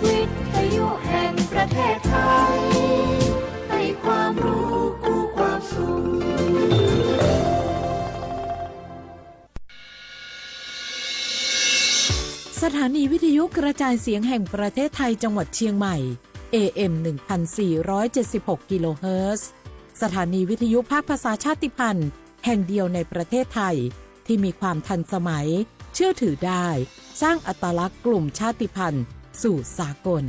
วิทยุแห่งประเทศไทย ให้ความรู้คู่ความสุข สถานีวิทยุกระจายเสียงแห่งประเทศไทยจังหวัดเชียงใหม่ เอ เอ็ม หนึ่งพันสี่ร้อยเจ็ดสิบหก กิโลเฮิรตซ์ สถานีวิทยุภาคภาษาชาติพันธุ์แห่งเดียวในประเทศไทย ที่มีความทันสมัย เชื่อถือได้ สร้างอัตลักษณ์กลุ่มชาติพันธุ์สู่สากล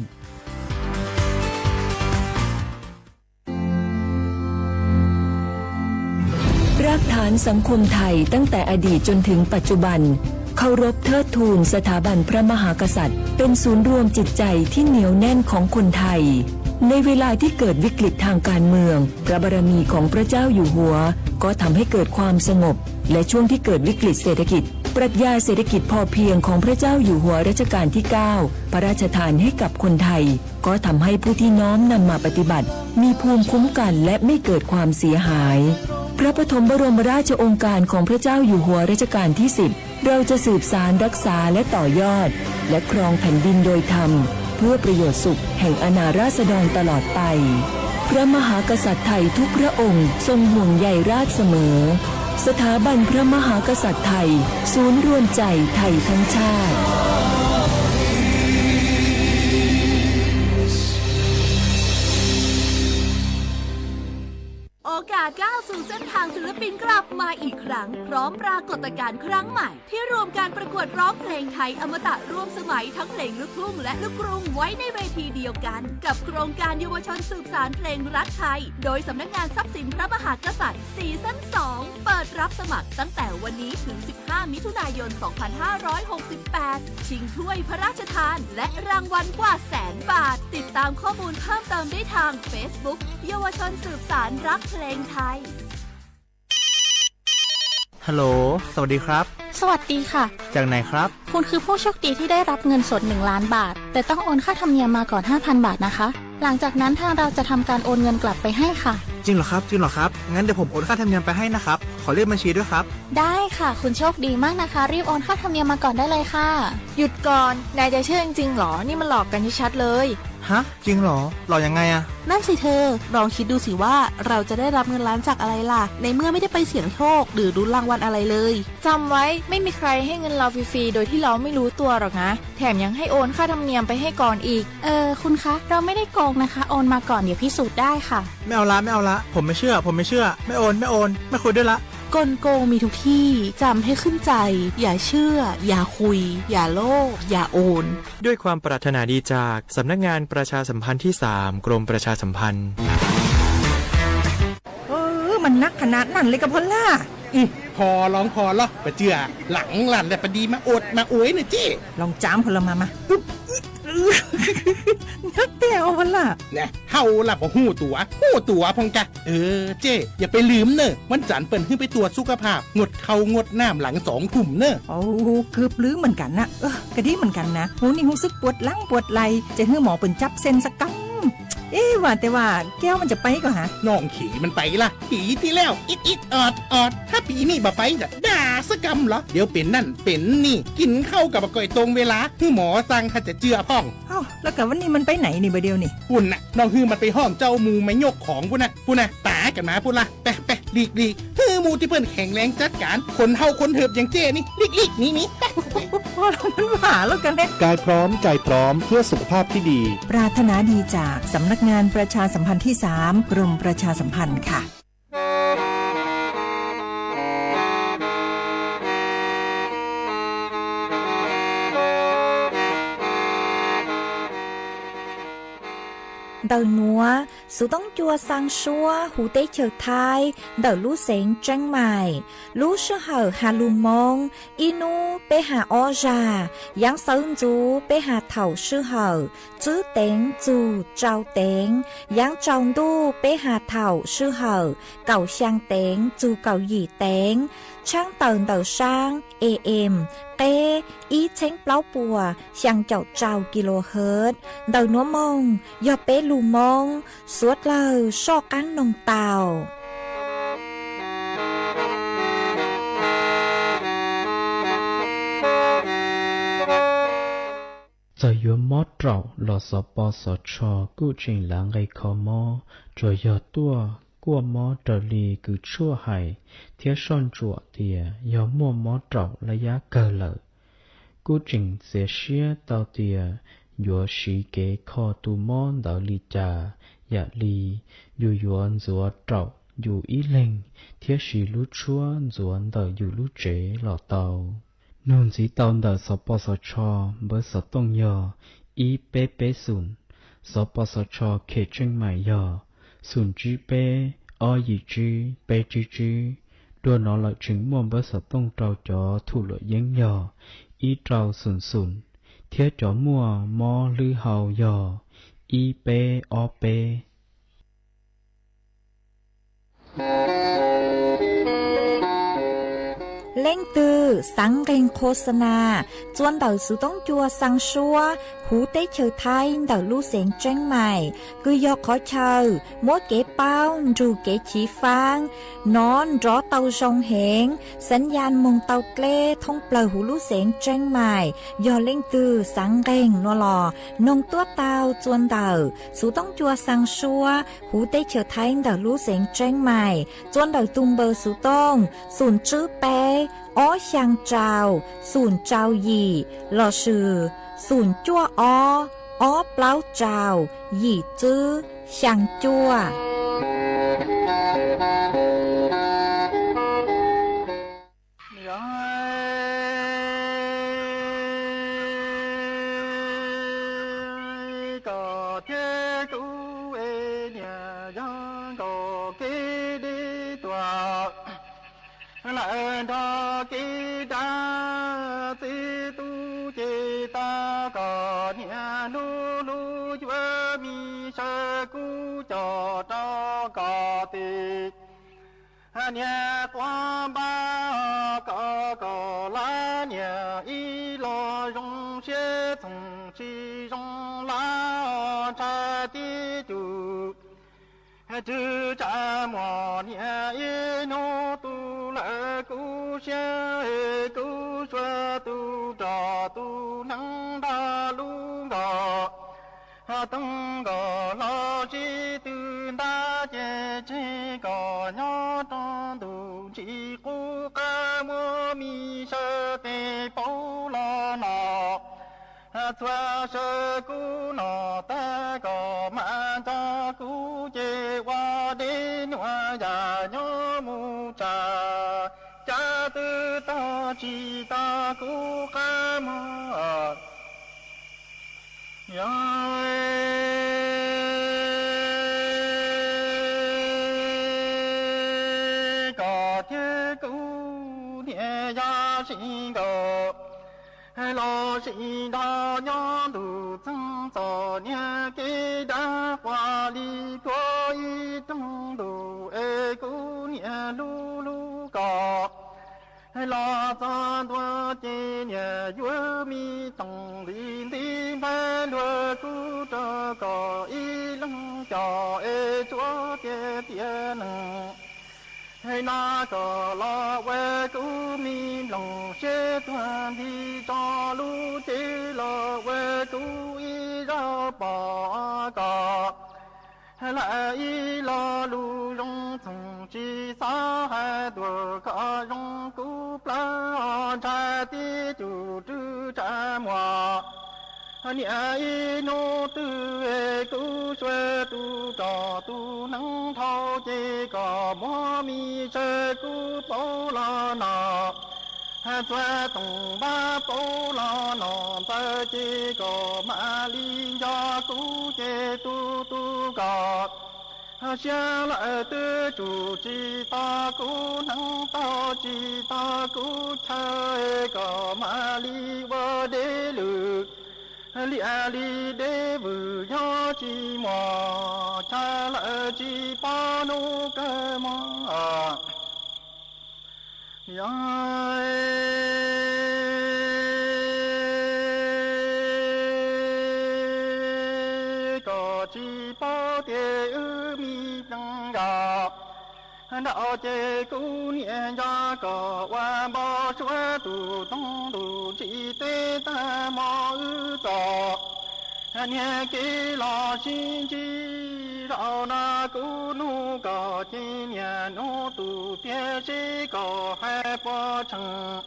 รากฐานสังคมไทยตั้งแต่อดีตจนถึงปัจจุบัน เคารพเทิดทูนสถาบันพระมหากษัตริย์ เป็นศูนย์รวมจิตใจที่เหนียวแน่นของคนไทย ในเวลาที่เกิดวิกฤตทางการเมือง พระบารมีของพระเจ้าอยู่หัว ก็ทำให้เกิดความสงบ และช่วงที่เกิดวิกฤตเศรษฐกิจ ปรัชญาเศรษฐกิจพอเพียงของพระเจ้าอยู่หัวรัชกาลที่เก้า พระราชทานให้กับคนไทย ก็ทำให้ผู้ที่น้อมนำมาปฏิบัติ มีภูมิคุ้มกันและไม่เกิดความเสียหาย พระปฐมบรมราชโองการของพระเจ้าอยู่หัวรัชกาลที่สิบ เราจะสืบสานรักษาและต่อยอด และครองแผ่นดินโดยธรรม เพื่อประโยชน์สุขแห่งอาณาราษฎรตลอดไป พระมหากษัตริย์ไทยทุกพระองค์ทรงห่วงใยราษฎร์เสมอ สถาบันพระมหากษัตริย์ไทย ศูนย์รวมใจไทยทั้งชาติ โอกาสก้าวสู่เส้นทางศิลปินกลับมาอีกครั้ง พร้อมปรากฏการณ์ครั้งใหม่ ที่รวมการประกวดร้องเพลงไทยอมตะร่วมสมัยทั้งเพลงลูกทุ่งและลูกกรุงไว้ในเวทีเดียวกัน กับโครงการเยาวชนสืบสานเพลงรักไทย โดยสำนักงานทรัพย์สินพระมหากษัตริย์ ซีซั่น สอง เปิดรับสมัครตั้งแต่วันนี้ถึง สิบห้า มิถุนายน สองพันห้าร้อยหกสิบแปด ชิงถ้วยพระราชทาน และรางวัลกว่าแสนบาท ติดตามข้อมูลเพิ่มเติมได้ทาง Facebook เยาวชนสืบสานรักเพลงไทย ฮัลโหล สวัสดีครับ สวัสดีค่ะ จากไหนครับ คุณคือผู้โชคดีที่ได้รับเงินสด หนึ่งล้านบาท แต่ต้องโอนค่าธรรมเนียมมาก่อน ห้าพันบาทนะคะ หลังจากนั้นทางเราจะทำการโอนเงินกลับไปให้ค่ะ จริงเหรอครับ จริงเหรอครับ งั้นเดี๋ยวผมโอนค่าธรรมเนียมไปให้นะครับ ขอเลขบัญชีด้วยครับ ได้ค่ะ คุณโชคดีมากนะคะ รีบโอนค่าธรรมเนียมมาก่อนได้เลยค่ะ หยุดก่อน นายจะเชื่อจริงๆหรอ นี่มันหลอกกันชัดๆเลย ฮะ จริงเหรอ หลอกยังไงอะ นั่นสิเธอ ลองคิดดูสิว่าเราจะได้รับเงินล้านจากอะไรล่ะ ในเมื่อไม่ได้ไปเสี่ยงโชค หรือลุ้นรางวัลอะไรเลย จำไว้ ไม่มีใครให้เงินเราฟรีๆ โดยที่เราไม่รู้ตัวหรอกนะ แถมยังให้โอนค่าธรรมเนียมไปให้ก่อนอีก เออ คุณคะ เราไม่ได้โกงนะคะ โอนมาก่อน เดี๋ยวพิสูจน์ได้ค่ะ ไม่เอาละ ไม่เอาละ ผมไม่เชื่อ ผมไม่เชื่อ ไม่โอน ไม่โอน ไม่คุยด้วยละ กลโกงมีทุกที่ จำให้ขึ้นใจ อย่าเชื่อ อย่าคุย อย่าโลภ อย่าโอน ด้วยความปรารถนาดีจากสำนักงานประชาสัมพันธ์ที่สาม กรมประชาสัมพันธ์ เออ มันนักขนาดนั้นเลยกะพอลล่า อืม พอลองพอลอปะเจือ หลังหลั่นแต่ปะดีมาอวดมาอวยเน่อเจ้ ลองจามพอลมามา อึ๊บ นักแต่เอาพอลล่า แน่ เฮาล่ะบ่ฮู้ตั๋ว ฮู้ตั๋วพองกะ เออ เจ้ อย่าไปลืมเน่อ วันจันทร์เปิ้นหื้อไปตรวจสุขภาพ งดข้าวงดน้ำหลังสองทุ่มเน่อ โอ้ เกือบลืมเหมือนกันนะ เออ กะดีเหมือนกันนะ หูนี่รู้สึกปวดหลังปวดไหล่ จะหื้อหมอเปิ้นจับเส้นสักกำ เอ๊ะ ว่าแต่ว่าแก้วมันจะไปก่อหา น้องเขยมันไปละ ปีที่แล้ว อิดอิดออดออด ถ้าปีนี้บ่ไปจะด่าสักกำเหรอ เดี๋ยวเป็นนั่นเป็นนี่ กินข้าวกับบ่ก่อยตรงเวลา หื้อหมอสั่งถ้าจะเจือพ่อง เอ้า แล้วกะวันนี้มันไปไหนนี่บ่าเดียวนี่ ปุ้นน่ะ น้องหื้อมันไปห้องเจ้าหมู่มายกของปุ้นน่ะ ปุ้นน่ะ ต๋ากันมาปุ้นละ ไปไปหลีกหลีก หื้อหมู่ตี้เปิ้นแข็งแรงจัดการ คนเฒ่าคนเถิบอย่างเจ้นี่ หลีกหลีกหนีหนี พอลล่ามันว่าแล้วกันเนี่ย กายพร้อมใจพร้อมเพื่อสุขภาพที่ดี ปรารถนาดีจากสำนักงานประชาสัมพันธ์ที่สาม กรมประชาสัมพันธ์ค่ะ Ntawm nuav xuv toob cua xaa suab huv teb chaws Thaib ntawm lub xeev Tseeb Maim. Lub sij hawm has lug Moob, ib nub peb has ob zag. Yaav sawv ntxuv peb has thaum sij hawm tswb teev txug tsau teev. Yaav tsau ntuj peb has thaum sij hawm kaum xyaa teev txug kaum yim teev. Tshaab tawm ntawm saab A M qeb ib txheeb plaub puas xyaa caum rau kilohertz. Ntawm nuav moog yog peb lug Moob, suav dlawg soj qaab noog tau. Txawm yuav mob raum los Xov Pos Xov Tsho kuj tseem lav nqe kho mob, tsuas yog tuaj kuaj mob raws li kws tshuaj hais thiab soj ntsuam tias yog muaj mob raum laj yab kawg lawm. Kuj tseem txiav siab tau tias yuav siv kev kho tus mob ntawd li cas, yam li yus yuav ntxuav raum yus ib leeg thiab siv lub tshuab ntxuav ntawm yus lub tsev los tau. Nug ntxiv tau ntawm Xov Pos Xov Tsho, npawb xov tooj yog ib peb peb xoom. Xov Pos Xov Tsho khem tseej maim yog xoom tsib peb, ob yim tsib, peb tsib tsib. Dua no lawm tseem muaj npawb xov tooj rau cov thum luam yeeb yog ib rau xoom xoom, thiab cov muaj mob hlwb hau yog ib peb ob peb. Leej twg xaav nqeeg khos xa nas txua ntawm xuv toob cua xaa suab huv teb chaws Thaib ntawm lub xeev Tseeb Maim, kws yog qhov chaw muab kev paub nrug kev chiv faab nov nrov tau zoo heev, xaav yaj moog tau dleb thoob plawg huv lub xeev Tseeb Maim. Yog leej twg xaav nqeeg no los noog tuab tau txua ntawm xuv toob cua xaa suab huv teb chaws Thaib ntawm lub xeev Tseeb Maim, txua ntawm tug npawb xuv tooj xoom tsib peb, ob xyaa rau, xoom rau yim, lossis xoom cuaj ob, ob plaub rau, yim tsib, xyaa cuaj. Koj thiab kuv es niam yog nkaus kev deb tuaj, lawm nrog kev dab txwv tu ces tau kom niam lub lub cuab mi saw kuv coj rau koj tes. Niam quaj npab koj kom lawv niam ib los zoo siab txhoov tsis zoo lawv ntshav tib cuj. Tswv tsa muaj niam ib hnub tu lawm kuv siab, kuv suav tu rog tu neeb nrog lub nkoj. Toog nkoj los sib tw ntab ces tseg kom nyob rau ntuj ntsis qub qab muab mi saw tes paub los no. Txhua saw kuv no tag kom mam nco kuv ces ua deb nyuam yam nyob mus tsa, cas twb tog tsis tau kuv qab muag. Yog koj thiab kuv niam yog sib nkaus, los sib nrog nyob ntuj txeeg txom nyem kev dab quaj li pluag ib rooj ntuj es kuv niam hlub hlub koj. Los txog ntua ces niam yuav mi toom li nti nplhaib luag kuv rau kom ib leeg coj es tsuav tiag tiag neeg. No kom los ua kuv me nplooj siab tuag nti tso lub cev los ua kuv ib zaug pom koj. Lawm ib lo lus zoo txhoov tsis xav hais tuaj kom zoo kuv plawv ntshav tib cuj rwv tsa muag. Niam ib hnub twg kuv suav tu rog tu neeb dhau ces kom muab mi saw kuv paub los no. Txua toom npab paub los no ntawd ces kom mam li nco kuv ces tu tu kom siab lawm twb tsum tsis tau kuv hneev taug tsis tau kuv chaw kom mam li ua deb lwm. Liaj li deb vwm yog tsis muaj chaw lawm tsis paub hnub kawg mog. Yog koj tsis paub tias wb me neeg yog nraud ces kuv niam nco kom ua npau suav tus toog ntuj ntsis teb tag hmo wb txom niag kev los sib ntsib. Zaum no kuv nug kom ces niam nug tus tiag seb kom hais puas tseeb.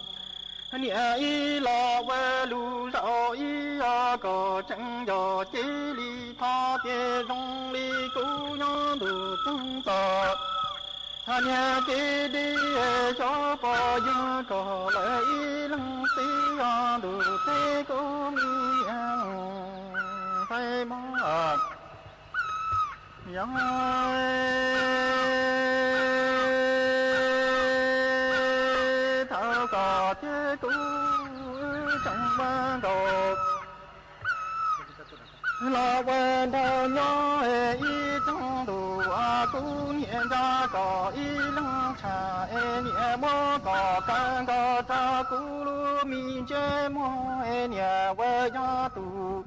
Niam ib los ua lus zaum ib os kom tseeb yog cia li thov tias zoo li kuv nyob ntuj txeeg txom niag kev deb xyov puas yog kom lawv ib leeg txiv os ntuj teb kuv me niam ntxhais mog. Yog thaum kom tiag kuv tseem ua nkaus los ua nraug nyob ib tsoom ntuj, kuv niam nco kom ib leeg tshaj es niam muab kom kaw nkaus rau kuv lub me ntsej muag es niam ua yog tus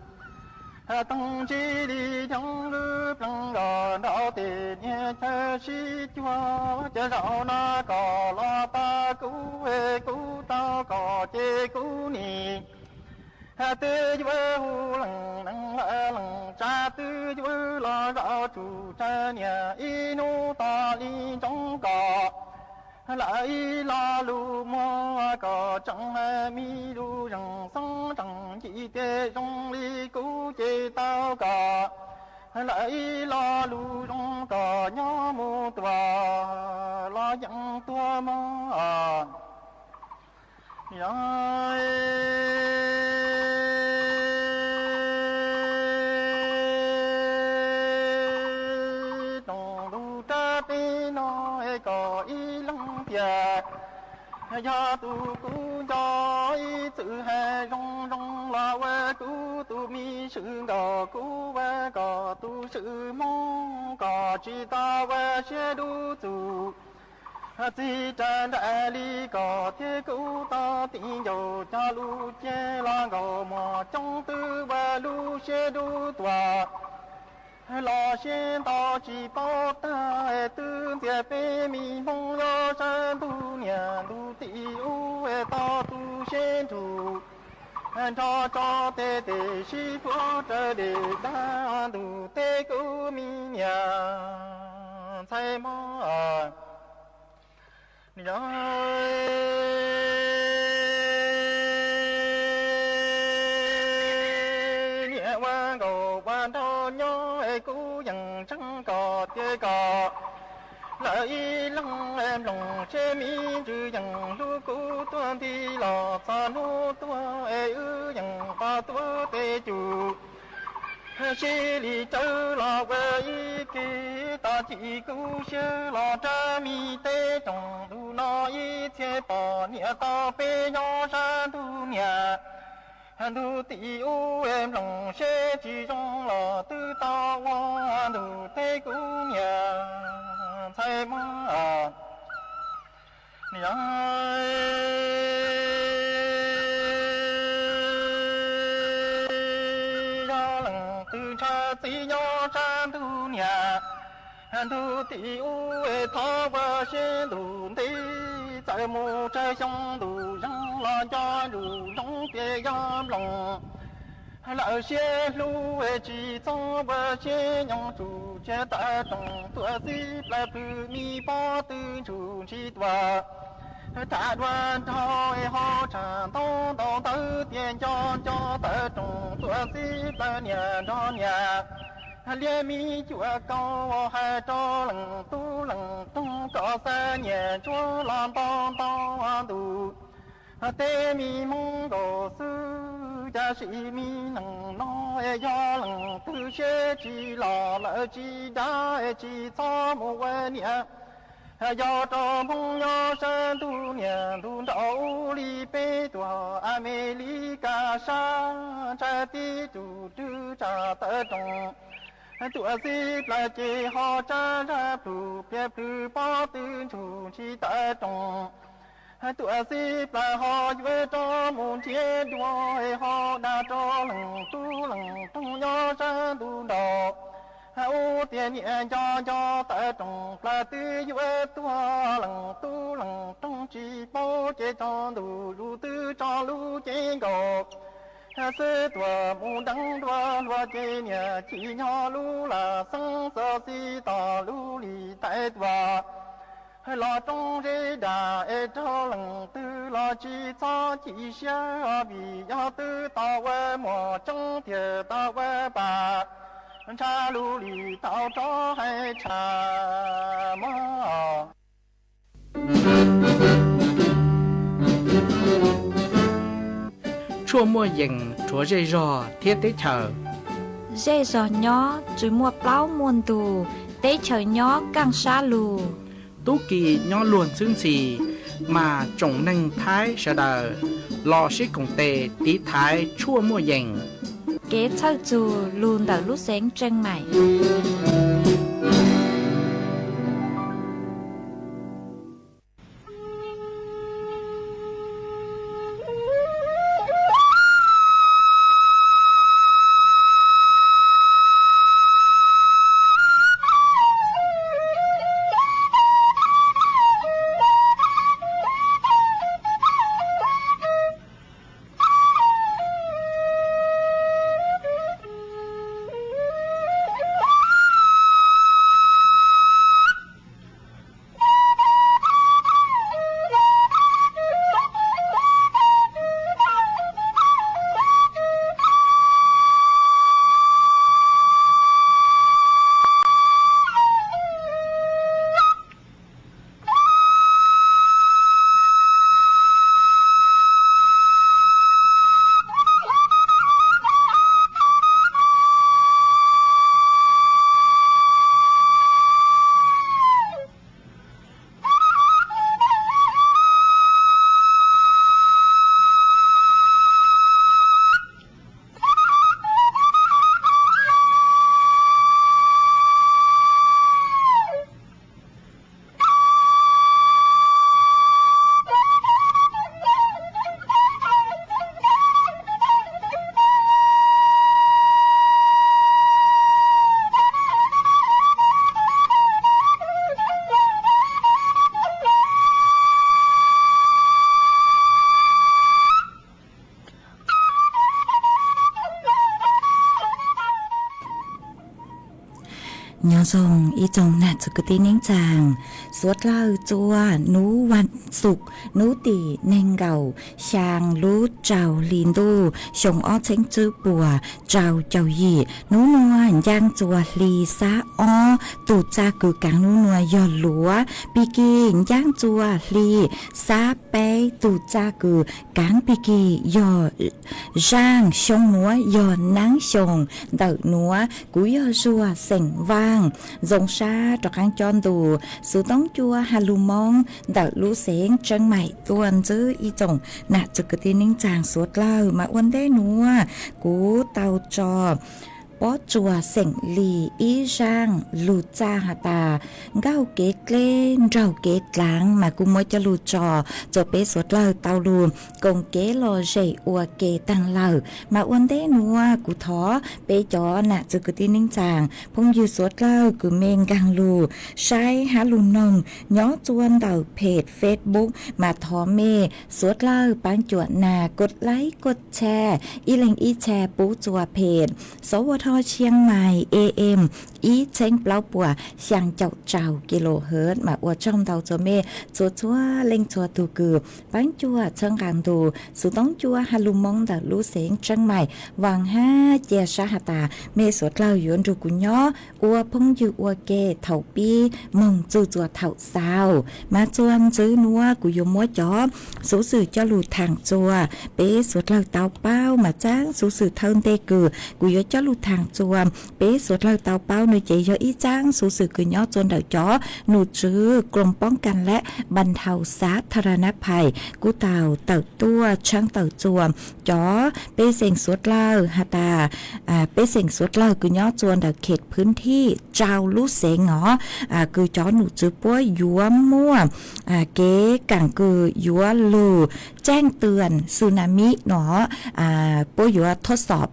toog ntsis li nyob lub pleev nkaus nraud tes niag chaw sib cuag. Ces zaum no kom los pab kuv es kuv rau kom ces kuv nim twb yuav hu leej neeg lawm leej tsa twb yuav los zaum tsum tsawg niam ib hnub tos li ntsoov kom lawv ib lo lus muag kom tseem me lus zeeg xoob tseem ncim tias zoo li kuv ces tau kom lawv ib lo lus zoo kom nyob mus tuaj los yeej tuag mog. Yog rooj ntuj rab teb no kom ib leeg tiag yog tus kuv nco ib txwm hais zoo zoo los ua kuv tus me swm nkaus kuv ua kom tus swm mob kom tsis tau ua siab dub txuj txij rawv nraim li kom thiab kuv tau ti ncaus cov lus ces los nkaus muag coob twb ua lub siab dub tuaj los siab ntau tsis paub tag twb ntxias peb me Hmoob nyob sab ntuj niam ntuj tim ub tau tu siab nrug nrog tso tes tes sib puag raws dej dag ntuj teb kuv me niam ntxhais mog. Yog niam ua nkaus ua nraug nyob es kuv yeej ntseeg kom tias kom lawv ib leeg mloog seb me ntsis yeej hlub kuv tuag nti los txog hnub tuag es wb yeej pab tuag tej cus sib li rawv los ua ib ke. Tos cim kuv siab los rau me teb rooj ntuj no ib txhia pom niam tau peb nyob sab ntuj niam ntuj tim ub mloog seb tsis zoo los twb tau ua ntuj teb kuv niam ntxhais mog. Yog, yog leej twg ntshaw txij nyob sab ntuj niam ntuj tim ub thov ua siab ntuj nti txawm mus tsawg xyoo ntuj zeeg los nco ntuj zoo tias yog mloog lawv siab hlub tsis txhob ua siab nyoos tsum tsiaj tawv rooj tuaj txib plaws plhws me pob tw ntsuj ntsis tuaj tham dua nrog ho tshaj ntoo ntau ntawd tias nco nco tawv rooj tuaj txib plaws niam nrog niam liab me cuam kaus hais rau leej tub leej roog kom xa niam ntsuag los nto nto ntuj teb me Hmoob nkaus xwb. Cas sim me neeg no yog leej twg siab tsis los lawv tsis dag tsis txhob mus ua niam yog rau Hmoob nyob sab ntuj niam ntuj nraud li peb tuaj Amelikas sab ntshav tib tug rwg tshaj tawv rooj tuaj txib plaws ces ho tsab zaj plhws pliag plhws pob tw ntsuj ntsis tawv rooj tuaj txib plaws ho yuav rov mus nrhiav dua ho dag rau leej tub leej roog nyob sab ntuj nraud Ub, tias niam nco nco tawm rooj plaws twb yuav tuag, leej tub leej rooj tsis paub ces tso ntuj zus twb tso lub cev nkaus xwb. Tuam mus deev dua hluas ces niam chim nyob lub lam xeeb, txog txiv tom lub lim tais tuam los roob zeb dam es raug leej twg los tsis txhob chim siab, vim yog twb tau ua muam tseeb thiaj tau ua pam, ntshav lub lim tau rov hais tshaj mog. Tshuaj muaj yees rhuav zej zog thiab teb chaws. Zej zog nyob tsis muaj plaub muaj ntug, teb chaws nyob kaj sab lug. Tub ki nyob luag ntxhwb ntxhi, mas tsoom neeg Thaib sawv daws los sib koom tes tiv thaiv tshuaj muaj yees. Kev txhawj txug lug ntawm lub xeev Tseej Maim. Nyob zoo ib tsoom nam txiv kwv tij neej tsaa, suav dlawg txua nub vaj xuv, nub tim neeg nkaum xyaa lub rau hli ntuj xyoo ob txheeb tswb puas rau caum yim. Nub nua ncaaj txua hli xab ob, tug txaj kws kaav nub nua yog luav pig kig. Ncaaj txua hli xab peb, tug txaj kws kaav pig kig yog zaaj. Xyoo nuav yog naab xyoo ntawm nuav. Kuv yog Zuag xeem Vaaj, zoo sab rov qaab cob ntu xuv toob cua ha lug Moob ntawm lub xeev Tseeb Maim tuaj ntsib ib tsoom nam txiv kwv tij neej tsaa suav dlawg. Mas ua ntej nuav kuv tau tso Pob Tsuas xeem Lis ib zaaj lug txaj has tas, nkauj kev dleb nraug kev dlaav, mas kuv muab coj lug tso rua peb suav dlawg tau lug koom kev lom zem ua ke taag lawm. Mas ua ntej nuav kuv thov peb cov nam txiv kwv tij neej tsaa phooj ywg suav dlawg kws mej nkaag lug saib hab lug noog nyob txua ntawm peg Facebook, mas thov mej suav dlawg paab cuam nas kua laib kua tshare, ib leeg ib tshare pub txua peg Sov Ua Dho Tshiab Mais A M ib txheeb plaub puas xyaa caum rau kilohertz. Mas ua tsaug ntau txua mej txhua txhua leej txhua tug kws paab cuam txhawb nqaa ntu xuv toob cua ha lug Moob ntawm lub xeev Tseeb Maim. Vaam hab cia sab has tas mej suav dlawg yuav nrug kuv nyob ua phooj ywg ua ke thaum pib moog txug txua thaum xaus. Mas txua ntxiv nuav kuv yuav muab cov xuv xwm coj lug thaam txua peb suav dlawg tau paub. Mas txaab xuv xwm thawj ntej kws kuv yuav coj lug thaam txua peb suav dlawg tau paub nuav ces yog ib txaab xuv xwm kws nyob txua ntawm cov num tswv กรมป้องกันและบรรเทาสาธารณภัย kuj tau tawm tuaj tshaab tawm txua cov pej xeem suav dlawg has tas, pej xeem suav dlawg kws nyob txua ntawm khem phwv thij rau lub xeev os, kws cov num tswv puab yuav muaj kev kaam kws yuav lug tseej twam tsunami no, puab yuav thov xob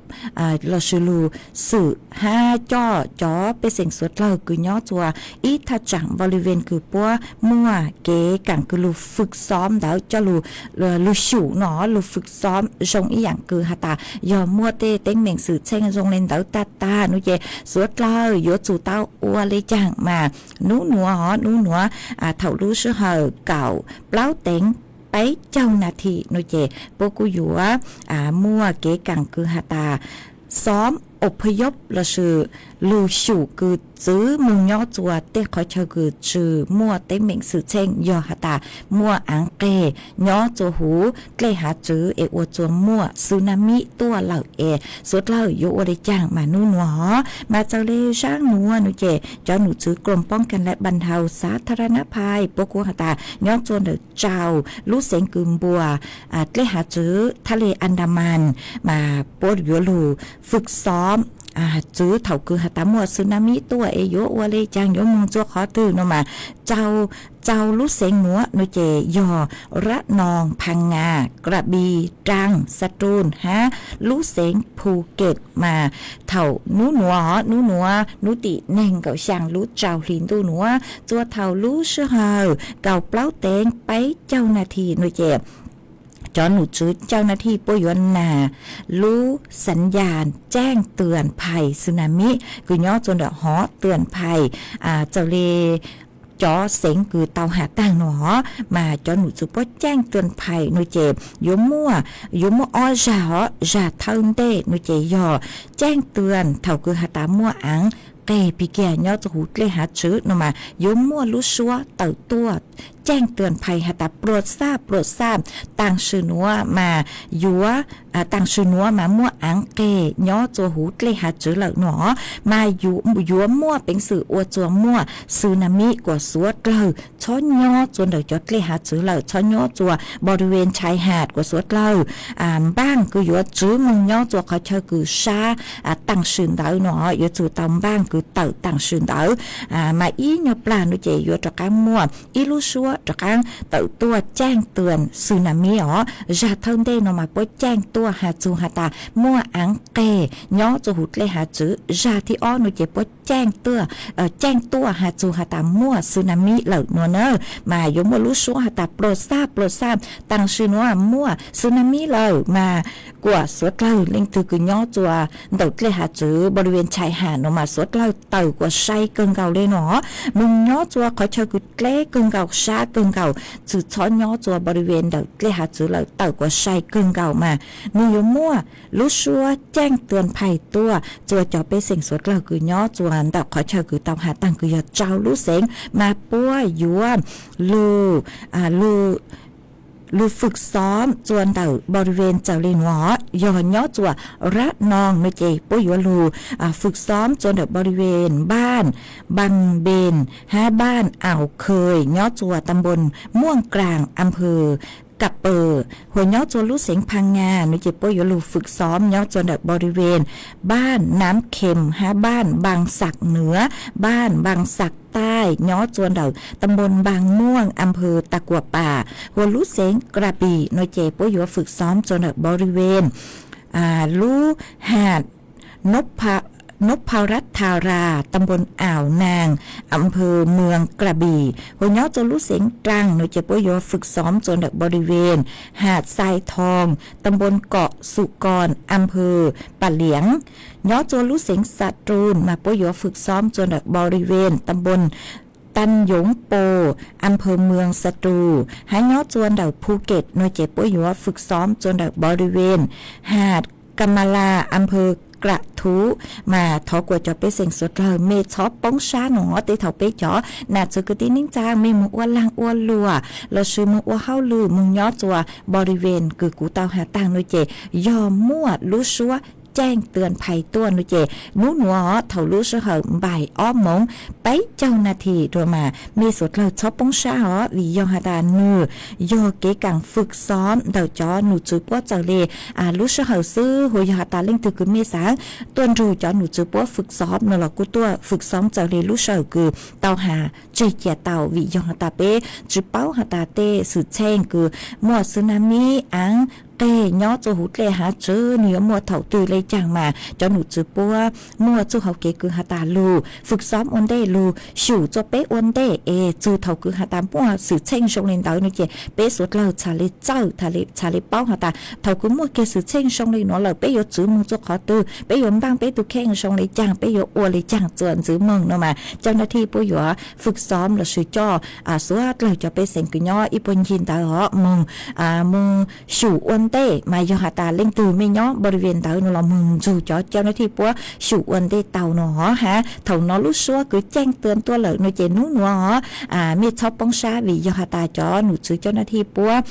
lossis lug xwm hab coj cov cov pej xeem suav dlawg kws nyob tsua ib thaj tsam npaus li ven kws puab muaj kev kaam kws lug fwj xoob ntawd coj lug lug xyum no, lug fwj xoob zoo ib yaam kws has tas yog muaj tej teeb meem xwm txheej zoo le ntawd tag tag no ces suav dlawg yuav tsum tau ua le caag mas nub nuav, nub nuav thaum lub sij hawm kaum plaub teev peb caug nas this no ces puab kuj yuav muaj kev kaam kws has tas xoob ob phob yob lossis lug xyum kws txwv moog nyob tsua tej qhov chaw kws tsi muaj teeb meem xwm txheej yog has tas muaj aav qeg nyob tsua huv dlej hav tswv es ua tsua muaj tsunami tuaj lawm es suav dlawg yuav ua le caag mas nub nuav hov. Mas txawm le zaaj nuav no ces cov num tswv กรมป้องกันและบรรเทาสาธารณภัย puab kuj has tas nyob tsua ntawm rau lub xeev kws npuas dlej hav tswv thaj le Andaman mas puab yuav lug fwj xoob txwv thaum kws has tas muaj tsunami tuaj es yuav ua le caag yuav moog tsua qhov twg no mas rau lub xeev nuav no ces yog Rab Noog, Phas Ngas, Kras Bis, Raas, Xas Tuj hab lub xeev Phu Kem mas thaum nub nuav, nub nuav nub tim neeg nkaum xyaa lub rau hli ntuj nuav tsua thaum lub sij hawm kaum plaub teev peb caug nas this no ces cov num tswv cau nas this puab yuav nas lub xav yas caaj tuas phais tsunami kws nyob tsua ntawm hov tuas phais txawm le cov xeev kws tau has taag no hov mas cov num tswv puab caaj tuas phais no ces yuav muaj, yuav muaj ob zag hov. Zag thawj ntej no ces yog caaj tuas thaum kws has tas muaj aav qeg pig kiag nyob tsua huv dlej hav tswv no mas yuav muaj lub suab tawm tuaj caaj tuas phais has tas pluas xaj pluas xaj taam sim nuav mas yuav taam sim nuav mas muaj aav qeg nyob tsua huv dlej hav tswv lawm no mas yuav muaj peev xwm ua tsua muaj tsunami kuas suav dlawg txhob nyob tsua ntawm cov dlej hav tswv lawm, txhob nyob tsua npaus li ven tshais has kuas suav dlawg npaaj kws yuav tswv moog nyob tsua qhov chaw kws sab taam sim ntawd no yuav tsum tau npaaj kws tawm taam sim ntawd mas ib nyuag plag no ces yuav rov qaab muaj ib lub suab rov qaab tawm tuaj caaj tuas tsunami os. Zag thawj ntej no mas puab caaj tuaj has txug has tas muaj aav qeg nyob tsua huv dlej hav tswv. Zag thib ob no ces puab caaj tuaj, caaj tuaj has txug has tas muaj tsunami lawm no na mas yuav muaj lub suab has tas pluas xaj pluas xaj taam sim nuav muaj tsunami lawm mas kuas suav dlawg leej twg kws nyob tsua ntawm dlej hav tswv npaus li ven tshais has no mas suav dlawg tawm kuas sai kawg nkaus le no. Moog nyob tsua qhov chaw kws dleb kawg nkaus sab kawg nkaus, tsi txhob nyob tsua npaus li ven ntawm dlej hav tswv lawm, tawm kuas sai kawg nkaus mas moog yuav muaj lub suab caaj tuas phais tuaj tsua cov pej xeem suav dlawg kws nyob tsua ntawm qhov chaw kws tau has taag kws yog rau lub xeev mas puab yuav lug lug fwj xoob tsua ntawm npaus li ven txawm le nuav. Yog nyob tsua Rab Noog no ces puab yuav lug fwj xoob tsua ntawm npaus li ven npaaj Npaa Npes hab npaaj Aus Khej nyob tsua taam npoos Muaj Kaas, am pawg Kas Pawg. Hos nyob tsua lub xeev Pha Ngas no ces puab yuav lug fwj xoob nyob tsua ntawm npaus li ven npaaj Naab Khees hab npaaj Npaa Xas Nuav, npaaj Npaa Xas Taij nyob tsua ntawm taam npoos Npaa Muaj, am pawg Tas Kuas Pas. Hos lub xeev Kas Pis no ces puab yuav fwj xoob tsua ntawm npaus li ven lub has Nub Phau Rab Tha Ras, taam npoos Aus Naas, am pawg Muas Kas Pis. Hos nyob tsua lub xeev Kaas no ces puab yuav fwj xoob tsua ntawm npaus li ven has Xais Thoo, taam npoos Kom Xu Koos, am pawg Pas Lias. Nyob tsua lub xeev Xas Tuj mas puab yuav fwj xoob tsua ntawm npaus li ven taam npoos Taaj Yoov Pos, am pawg Muas Xas Tuj. Hab nyob tsua ntawm Phu Kem no ces puab yuav fwj xoob tsua ntawm npaus li ven has Kas Mas Las, am pawg Kras Thuv. Mas thov kuas cov pej xeem suav dlawg mej txhob poob sab no, tej thaum peb cov nam txiv kwv tij neej tsaa mej moog ua laag ua luam lossis moog ua hauj lwm moog nyob tsua npaus li ven kws kuv tau has taag no ces yog muaj lub suab caaj tuas phais tuaj no ces nub nuav thaum lub sij hawm npaim ob moov peb caug nas this rua mas mej suav dlawg txhob poob sab os, vim yog has tas nwg yog kev kaam fwj xoob ntawm cov num tswv puab txawm le lub sij hawm xwb. Hos yog has tas leej twg kws mej xaav tuaj nrug cov num tswv puab fwj xoob no los kuj tuaj fwj xoob txawm le lub sij hawm kws tau has tseg cia tau, vim yog has tas peb tsi paub has tas tej xwm txheej kws muaj tsunami, aav qeg nyob txuas huv dlej hav tswb, nws yuav muaj thaum twg le caag mas cov nom tswv puab muaj txuj hauv kev kws has tas lug fwm xob ua ntej, lug xyum txuas peb ua ntej es txug thaum kws has tas muaj xwm txheej zoo le ntawd no ces peb suav dlawg txhad le txawj, txhad le paub has tas thaum kws muaj kiag xwm txheej zoo le nuav lawm peb yuav txwv moog txuas qhov twg, peb yuav npaaj peb tug kheej zoo le caag, peb yuav ua le caag txuas ntxiv moog no mas cov nab thij puab yuav fwm xob lossis coj suav dlawg cov pej xeem kws nyob ib puag ncig ntawd hov moog, moog xyum ua ntej mas yog has tas leej twg mej nyob npau li ntawd no los moog nrug cov cov nab thij puab xyum ua ntej tau no hov. Thaum no lub suab kws ceeb tuaj lawm no ces nub nuav hov mej txhob poob sab vim yog has tas cov nom tswv cov nab thij puab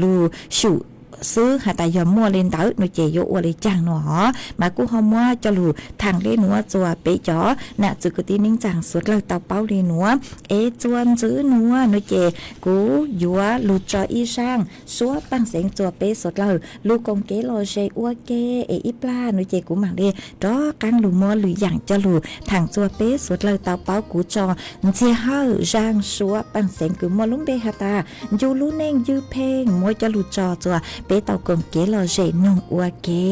lug xyum xwb has tas yog muaj le ntawd no ces yuav ua le caag no hov. Mas kuj ho muab coj lug thaam le nuav txuas peb cov nam txiv kwv tij neej tsaa suav dlawg tau paub le nuav. Es txuas ntxiv nuav no ces kuv yuav lug tso ib zaaj suav paaj xeev txuas peb suav dlawg lug koom kev lom zem ua ke. Es ib plag no ces kuv maam le rov qaab lug muab lwm yaam coj lug thaam txuas peb suav dlawg tau paub. Kuv tso ntxiag hawm zaaj suav paaj xeev kws muaj lub npe has tas ncu lub neej ywj pheej, muab coj lug tso txuas peb tau koom kev lom zem noog ua ke.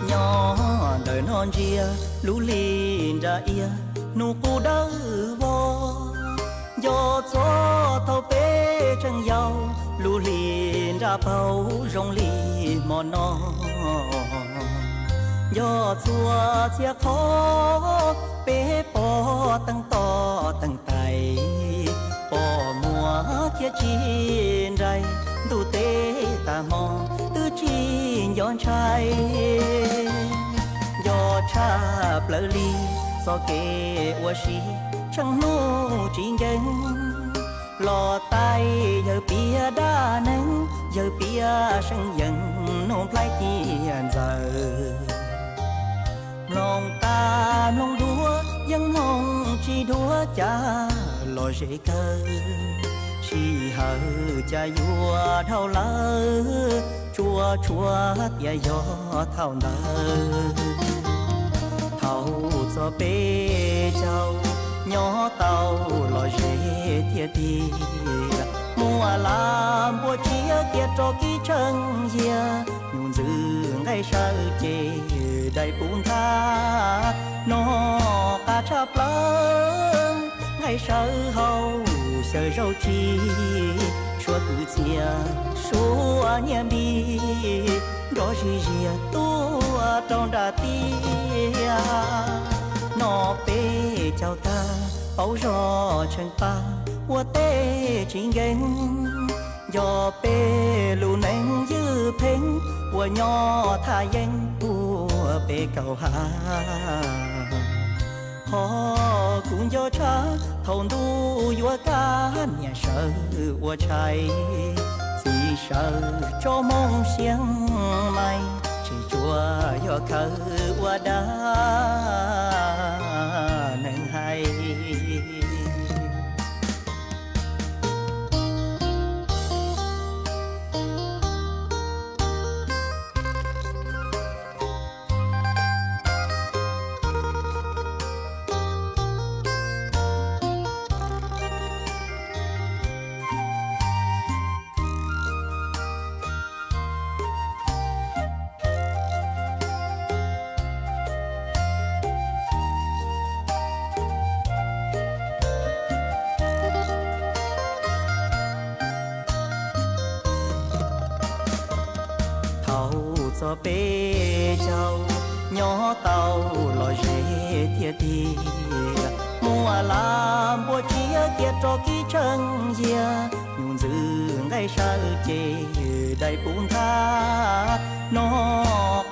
Nyob ntawm no ntsia lub hli nra iab hnub qub dawb vog, nco txog thaum peb tseem yau, lub hli nra paug zoo li hmo no. Nco txhua txhia qhov peb pom teej toj teej tais, pom muaj thiab tsis nraim, ntuj teb tag hmo twb tsis nco ntshai. Nco tshaj plaws li txoj kev ua si tsheej hnub tsis nkees, los tais yawg piav dab neeg, yawg piav seej yees nug nplhaib cia ntxaws. Mloog qab mloog dua yeej mloog tsis dua cas los zem kawg, sij hawm cas yuav dhau lawm, tsuas tshua tias yog thaum ntawd. Thaum txog peb caug nyob tau los zem tiag tiag, muaj laj npua tsiab cia rau kib tsheej yiag, nyuj ntxwg nqaij sawv ces dai puv nthav, no qab tshaj plaws nqaij sawv hauv xyaw zaub tsi, suav kwv txhiaj suav nyiaj npis, nrov zig ziag tuaj rau nram tiaj. No peb caug tag paub zog tsheej pab ua teb tsis nkees, nco peb lub neej ywj pheej uas nyob thaj yeeb puag peb kaum hav. Qhov kuv nco tshaj thaum ntuj yuav kaj niam sawv ua tshais, txiv sawv tso moo xia mais, tseem tsuas yog khawv ua dab neeg hais. Thaum txog peb caug nyob tau los zem tiag tiag, muaj laj npua tsiab cia rau kib tsheej yiag, nyuj ntxwg nqaij sawv ces dai puv nthav, no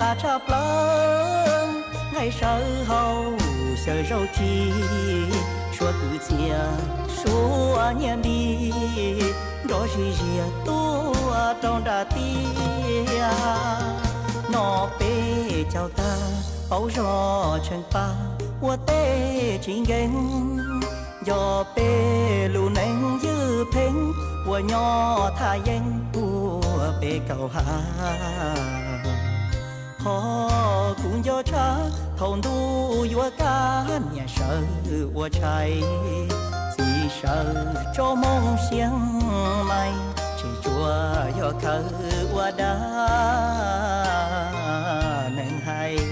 qab tshaj plaws nqaij sawv hauv xyaw zaub tsi, suav kwv txhiaj suav nyiaj npis, nrov zig ziag tuaj rau nram tiaj. No peb caug tag paub zog tsheej pab ua teb tsis nkees, nco peb lub neej ywj pheej Ua nyob thaj yeeb ua peb kaum ha, qhov kuv nco tshaj thaum ntuj yuav kaj, niam sawv ua tshais, txiv sawv tso moo siab mais, tseem tsuas yog khawv ua dab neeg hais.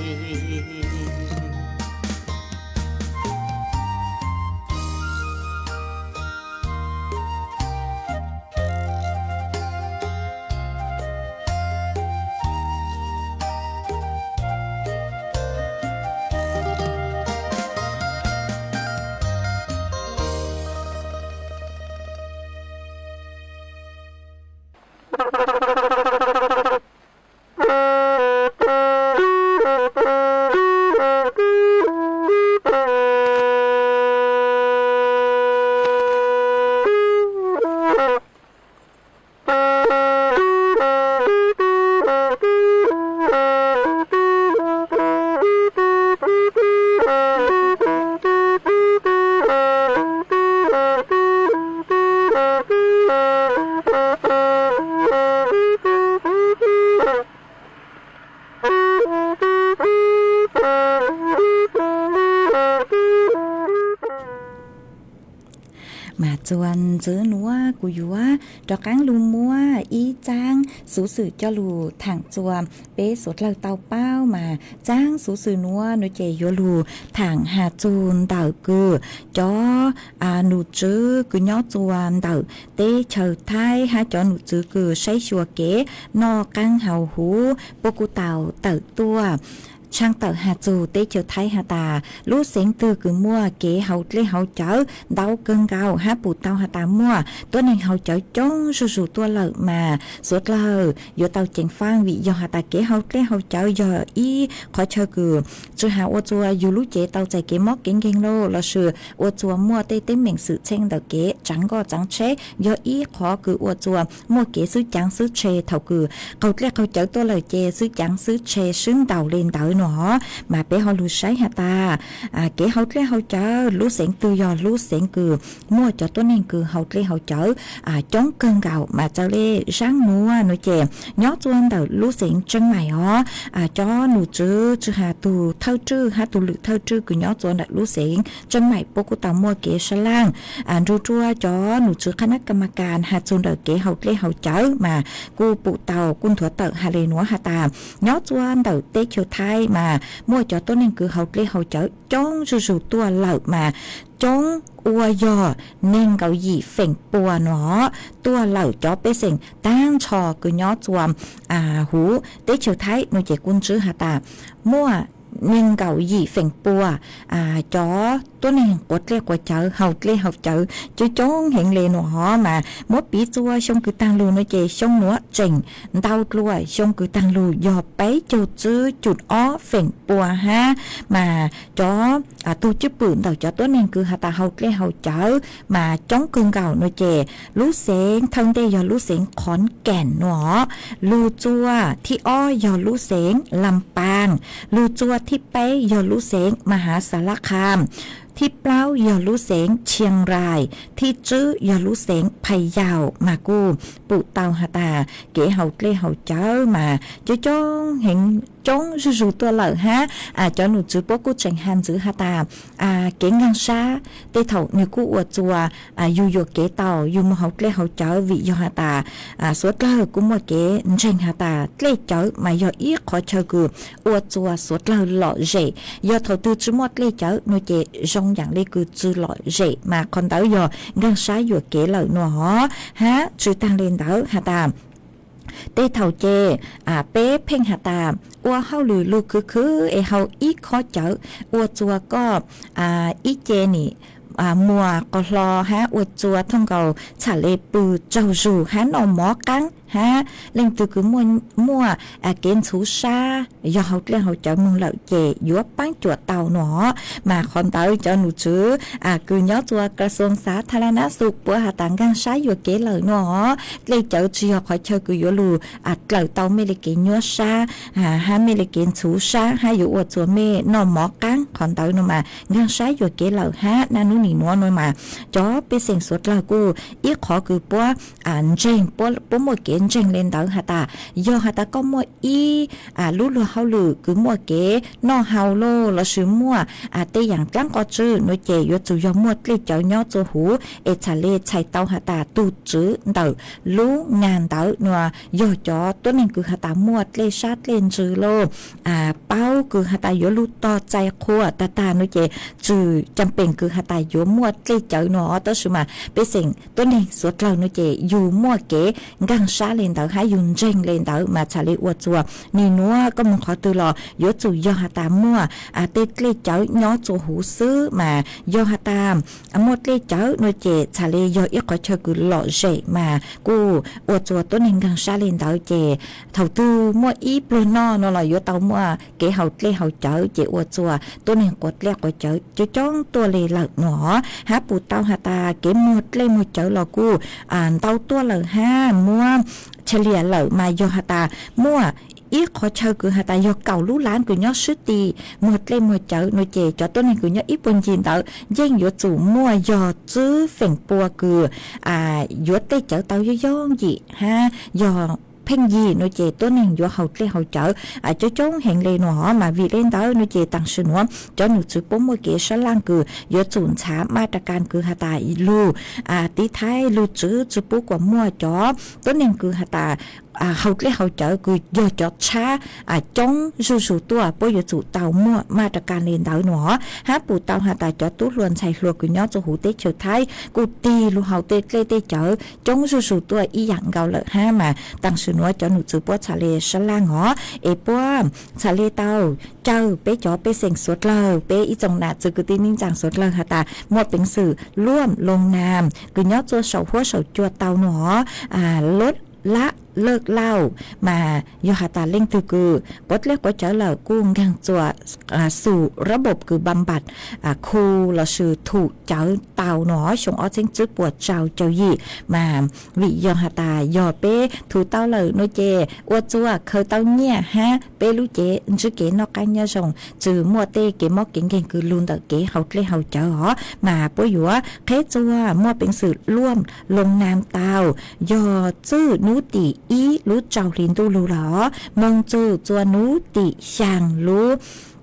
Mas txuas ntxiv nuav kuv yuav rov qaab lug muab ib txaab xuv xwm coj lug thaam txuas peb suav dlawg tau paub. Mas txaab xuv xwm nuav nuav ces yuav lug thaam has txug ntawm kws cov num tswv kws nyob txuas ntawm teb chaws Thaib hab cov num tswv kws saib xyuas kev noj qaab haus huv puab kuj tau tawm tuaj tshaaj tawm has txug teb chaws Thaib has tas lub xeev twg kws muaj kev haus dlej haus cawv ntau kawg nkaus hab pum tau has tas muaj tuab neeg haus cawv coob zuj zus tuaj lawm mas suav dlawg yuav tau ceev faab vim yog has tas kev haus dlej haus cawv yog ib qhov chaw kws tsi has ua txuas yug lub cev tau txais kev mob kev nkeeg lauj, lossis ua txuas muaj tej teeb meem xwm txheej ntawm kev tsaav nkoj tsaav tsheb, yog ib qhov kws ua txuas muaj kev xwb caav xwb tshe. Thaum kws qaug dlej qaug cawv tuaj lawm ces xwb caav xwb tshe swb ntaus le ntawd no. Mas peb ho lug saib has tas kev haus dlej haus cawv lub xeev twg yog lub xeev kws muaj cov tuab neeg kws haus dlej haus cawv coob kawg nkaus. Mas txawm le zaab nuav nuav ces nyob txuas ntawm lub xeev Tseeb Maim os, cov num tswv tsi has tug thawj tswj hab tug lwm thawj tswj kws nyob txuas ntawm lub xeev Tseeb Maim puab kuj tau muaj kev sab laaj nrug rua cov num tswv qhab nab ka ma kas has txug ntawm kev haus dlej haus cawv mas kuj pum tau kuj nthuav tawm has le nuav has tas nyob txuas ntawm teb chaws Thaib mas muaj cov tuab neeg kws haus dlej haus cawv coob zuj zus tuaj lawm mas coob ua yog neeg nkaum yim feem pua no tuaj lawm. Cov pej xeem taag nrho kws nyob txuas huv teb chaws Thaib no ces kuj ntsib has tas muaj neeg nkaum yim feem pua cov tuab neeg quav dlej quav cawv haus dlej haus cawv coob coob heev le no hov. Mas muab piv txuas xyoo kws taag lug no ces xyoo nuav tseem ntau dlua, xyoo kws taag lug yog peb caug tsib cum ob feem pua hab. Mas cov tug cwj pwm ntawm cov tuab neeg kws has tas haus dlej haus cawv mas coob kawg nkaus no ces lub xeev thawj ntej yog lub xeev Qhov Keem no, lug txuas thib ob yog lub xeev Lam Paas, lug txuas thib peb yog lub xeev Ma Has Xas Las Khas, thib plaub yog lub xeev Tshias Rais, thib tswb yog lub xeev Phas Yaus. Mas kuj pum tau has tas kev haus dlej haus cawv mas coob coob heev, coob zuj zus tuaj lawm hab. Cov num tswv puab kuj tseem has ntxiv has tas kev nkaag sab tej thaum nwg kuj ua txuas yug yuam kev tau yug moog haus dlej haus cawv vim yog has tas suav dlawg kuj muaj kev ntseeg has tas dlej cawv mas yog ib qhov chaw kws ua txuas suav dlawg lom zem. Yog thaum twg tsi muaj dlej cawv no ces zoo yaam le kws tsi lom zem, mas qhov ntawd yog nkaag sab yuam kev lawm no hov. Hab tsi taag le ntawd has tas tej thaum ces peb pheej has tas ua hauj lwm lug khwv khwv es haus ib khob cawv ua txuas koj ib ce nim muas qos hlo hab ua txuas thooj nkaus txham le pw tsaug zug hab noj mov qaab hab leej twg kws muaj kev ntxhuv sab yog haus dlej haus cawv moog lawm ces yuav paab cuam tau no. Mas qhov ntawd cov num tswv kws nyob txuas Kas Xuas Xav Tha Las Nab Xus puab has tas nkaag sab yuam kev lawm no. Dlej cawv tsi yog qhov chaw kws yuav lug dlawm tau mej le kev nyuab sab hab mej le kev ntxhuv sab hab yuav ua txuas mej noj mov qaab. Qhov ntawd no mas nkaag sab yuam kev lawm hab naj nub Nim nuav no mas cov pej xeem suav dlawg kuj ib qhov kws puab ntseeg, puab muaj kev ntseeg le ntawd has tas, yog has tas koj muaj ib lub luag hauj lwm kws muaj kev noj haus lawm lossis muaj tej yaam dlaab qhov tswv no ces yuav tsum yog muaj dlej cawv nyob tsua huv es txhad le txhais tau has tas tug tswv ntawm lub nag ntawd no yog cov tuab neeg kws has tas muaj dlej sab dlej ntsws lawm, paub kws has tas yuav lug tog txais qhua tag tag no ces txhad cam peem kws has tas yuav muaj dlej cawv no. Tab sis mas pej xeem tuab neeg suav dlawg no ces yug muaj kev nkaag sab le ntawd hab yug ntseeg le ntawd mas txhad le ua tsua nim nuav koj moog qhov twg los yuav tsum yog has tas muaj tej dlej cawv nyob tsua huv xwb mas yog has tas muaj dlej cawv no ces txhad le yog ib qhov chaw kws lom zem mas kuj ua tsua tuab neeg nkaag sab le ntawd ces thaum twg muaj ib pluag noj no los yuav tau muaj kev haus dlej haus cawv ces ua tsua tuab neeg quas dlej quas cawv coob coob tuaj le lawm no hab pum tau has tas kev muag dlej muag cawv los kuj ntau tuaj lawm hab muab tshaj liam lawm mas yog has tas muaj ib qhov chaw kws has tas yog kaum lub lab kws nyob swb ti muag dlej muag cawv no ces cov tuab neeg kws nyob ib puag ncig ntawd yeej yuav tsum muaj yog tswv feem pua kws yuav dlej cawv tau yooj yooj yim hab yog pheej yig no ces tuab neeg yuav haus dlej haus cawv coob coob heev le no mas vim le ntawd no ces taam sim nuav cov nom tswv puab muaj kev sab laaj kws yuav tsum ntxhaav maj ra kas kws has tas lug tiv thaiv lug tswv tsw pub kuas muaj cov tuab neeg kws has tas haus dlej haus cawv kws yog cov tshab coob zuj zus tuaj puab yuav tsum tau muaj maj ra kas le ntawd no hab pum tau has tas cov tub hluas ntxhais hluas kws nyob tsua huv teb chaws Thaib kuj tig lug haus tej dlej tej cawv coob zuj zus tuaj ib yaam nkaus lawm hab mas taam sim nuav cov nom tswv puab txhad le sab laaj os es puab txhad le tau caw peb cov pej xeem suav dlawg peb ib tsoom nam txwv kwv tij neej tsaa suav dlawg has tas muaj peev xwm luam loo nam kws nyob tsua saum huab saum cua tau no lab laj lauj mas yog has tas leej twg kws quav dlej quav cawv lawm kuj nkaag tsua xum rab npom kws npam npam khu lossis thum cawv tau no xyoo ob txheeb tswb puas tsau caug yim mas vim yog has tas yog peb thum tau lawm no ces ua tsua khaws tau nyiaj hab peb lub cev ntsib kev noj qaab nyob zoo tsw muaj tej kev mob kev nkeeg kws lug ntawm kev haus dlej haus cawv os mas puab yuav qheb tsua muaj peev xwm luam loo nam tau yog txwj nub tim ib lub tsau hli ntuj lug los moog tsum tsua nub tim xyaa lub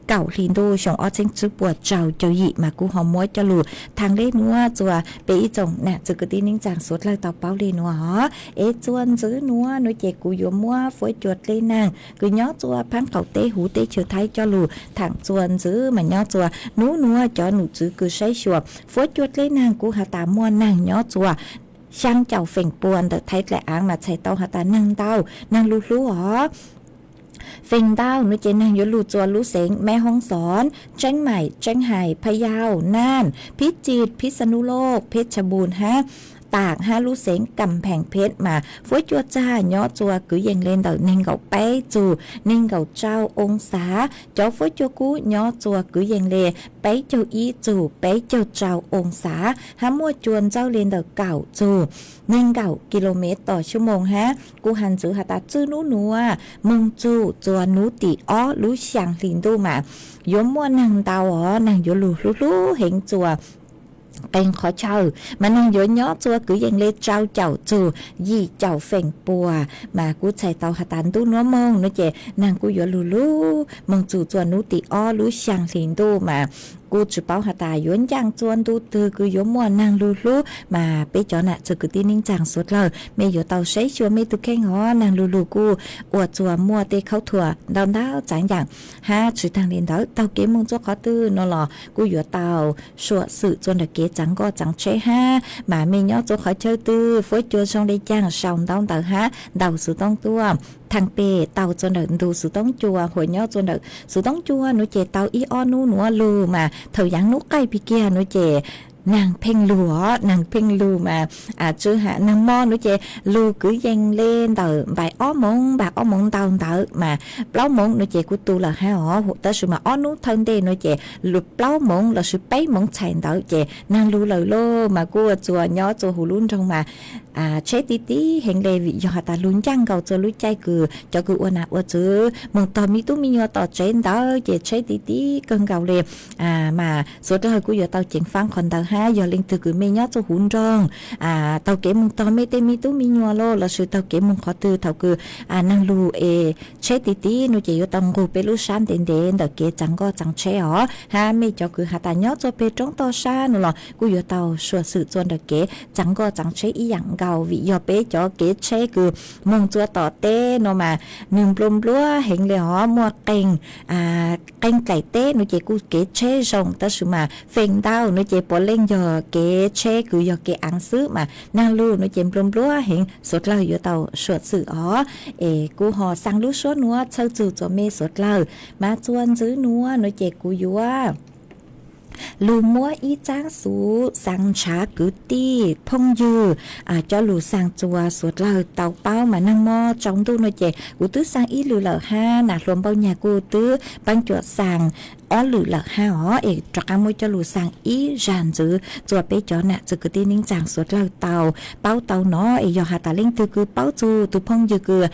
kaum hli ntuj xyoo ob txheeb tswb puas tsau caug yim mas kuv ho muab coj lug thaam le nuav tsua peb ib tsoom nam txwv kwv tij neej tsaa suav dlawg tau paub le nuav os es tsua ntxiv nuav no ces kuv yuav muab fuab cua dlej naag kws nyob tsua phaab qaum teb huv teb chaws Thaib coj lug thaam tsua ntxiv mas nyob tsua nub nuav cov nom tswv kws saib xyuas fuab cua dlej naag kuj has tas muaj naag nyob tsua xyaa caum feem pua ntawm Thaib dlaim aav mas txhais tau has tas naag ntau naag lug hlub os. Feem ntau no ces naag yuav lug tsua lub xeev Meb Hoob Xoob, Tseeb Maim, Tseeb Hais, Phaj Yauj, Naaj, Phib Txit, Phib Xa Nub Loj, Pheb Tshaj Npum hab Taam hab lub xeev Kam Pheej Phet mas fuab cua txag nyob tsua kwv yees le ntawm neeg nkaum peb txug neeg nkaum tsau oo xav. Cov fuab cua kub nyob tsua kwv yees le peb caug ib txug peb caug tsau oo xav hab muaj cua ntxawj le ntawm kaum txug neeg nkaum kis lus mev tom xuab moos hab kuj has ntxiv has tas txwj nub nuav moog tsum tsua nub tim ob lub xyaa hli ntuj mas yuav muaj naag ntau os, naag yuav lug hlub hlub heev tsua qee qhov chaw mas naag yuav nyob tsua kwv yees le tsau caum txug yim caum feem pua mas kuj txhais tau has tas ntuj nuav moog no ces naag kuj yuav lug lug moog tsum tsua nub tim ob lub xyaa hli ntuj mas kuj tsi paub has tas yuav ncaaj tsua ntu twg kws yuav muaj naag lug hlub mas peb cov nam txwv kwv tij neej tsaa suav dlawg mej yuav tau saib xyuas mej tug kheej os. Naag lug lug kuj ua tsua muaj tej khaub thuas ntau ntau tsav yaam hab tsi taag le ntawd taug kev moog tsua qhov twg no los kuj yuav tau suam xwm tsua ntawm kev tsaav nkoj tsaav tsheb hab mas mej nyob tsua qhov chaw twg fuab cua zoo le caag sau ntaub ntawv hab ntaus xuv toob tuaj thaam pem tau tsua ntawm ntu xuv toob cua hua nyob tsua ntawm xuv toob cua nuav ces tau ib ob nub nuav lug mas thaum yaav nub qaij pig kiag nuav ces naag pheej lug os, naag pheej lug mas tsi has naag mo nuav ces lug kwv yees le ntawm npaim ob moov, npaim ob moov ntau ntawd mas plaub moov nuav ces kuj tu lawm hab os. Tab sis mas ob nub thawj ntej nuav ces plaub moov lossis peb moov txhais ntawd ces naag lug lawm lauj mas kuj ua tsua nyob tsua huv lub nroog mas tsheb ti ti heev le vim yog has tas lug ncaaj nkaus tsua lub caij kws cov kws ua nam ua txwv moog tog me tub me nyuam tom tsev ntawd ces tsheb ti ti kawg nkaus le mas suav dlawg kuj yuav tau ceev faab qhov ntawd Yog leej twg kws mej nyob txug huv nroog, taug kev moog tog mej tej me tub me nyuam los lossis taug kev moog qhov twg thaum kws naag lug es tsheb ti ti no ces yuav tau nqug peb lub sab ntev ntev ntawm kev txaav nkoj txaav tsheb os. Hab mej cov kws has tas nyob txug peg roob toj sab no los kuj yuav tau suam xwm txug ntawm kev txaav nkoj txaav tsheb ib yaam nkaus, vim yog peb cov kev tsheb kws moog txug tom teb no mas nwg nplua nplua heev le os, muaj qee qee dlaim teb no ces kuj kev tsheb zoo, tab sis mas feem ntau no ces puav leej yog kev tsheb kws yog kev aav xwb mas naag lug no ces nplua nplua heev, suav dlawg yuav tau suam xwm os. Es kuv ho xaa lub suab nuav txhawb txug txug mej suav dlawg, mas txuas ntxiv nuav no ces kuv yuav lug muab ib txaab xuv xaa ntshav kwv tij phooj ywg coj lug xaa txuas suav dlawg tau paub mas naag mob tsaus ntuj no ces kuv twb xaa ib lwm lawm hab, nam hluas npauj nyag kuj twb paab cuam xaa ob lwm lawm hab os, es rov qaab muab coj lug xaa ib zag ntxiv txuas peb cov nam txiv kwv tij neej tsaa suav dlawg tau paub tau nov. Es yog has tas leej twg kws paub txug tug phooj ywg kws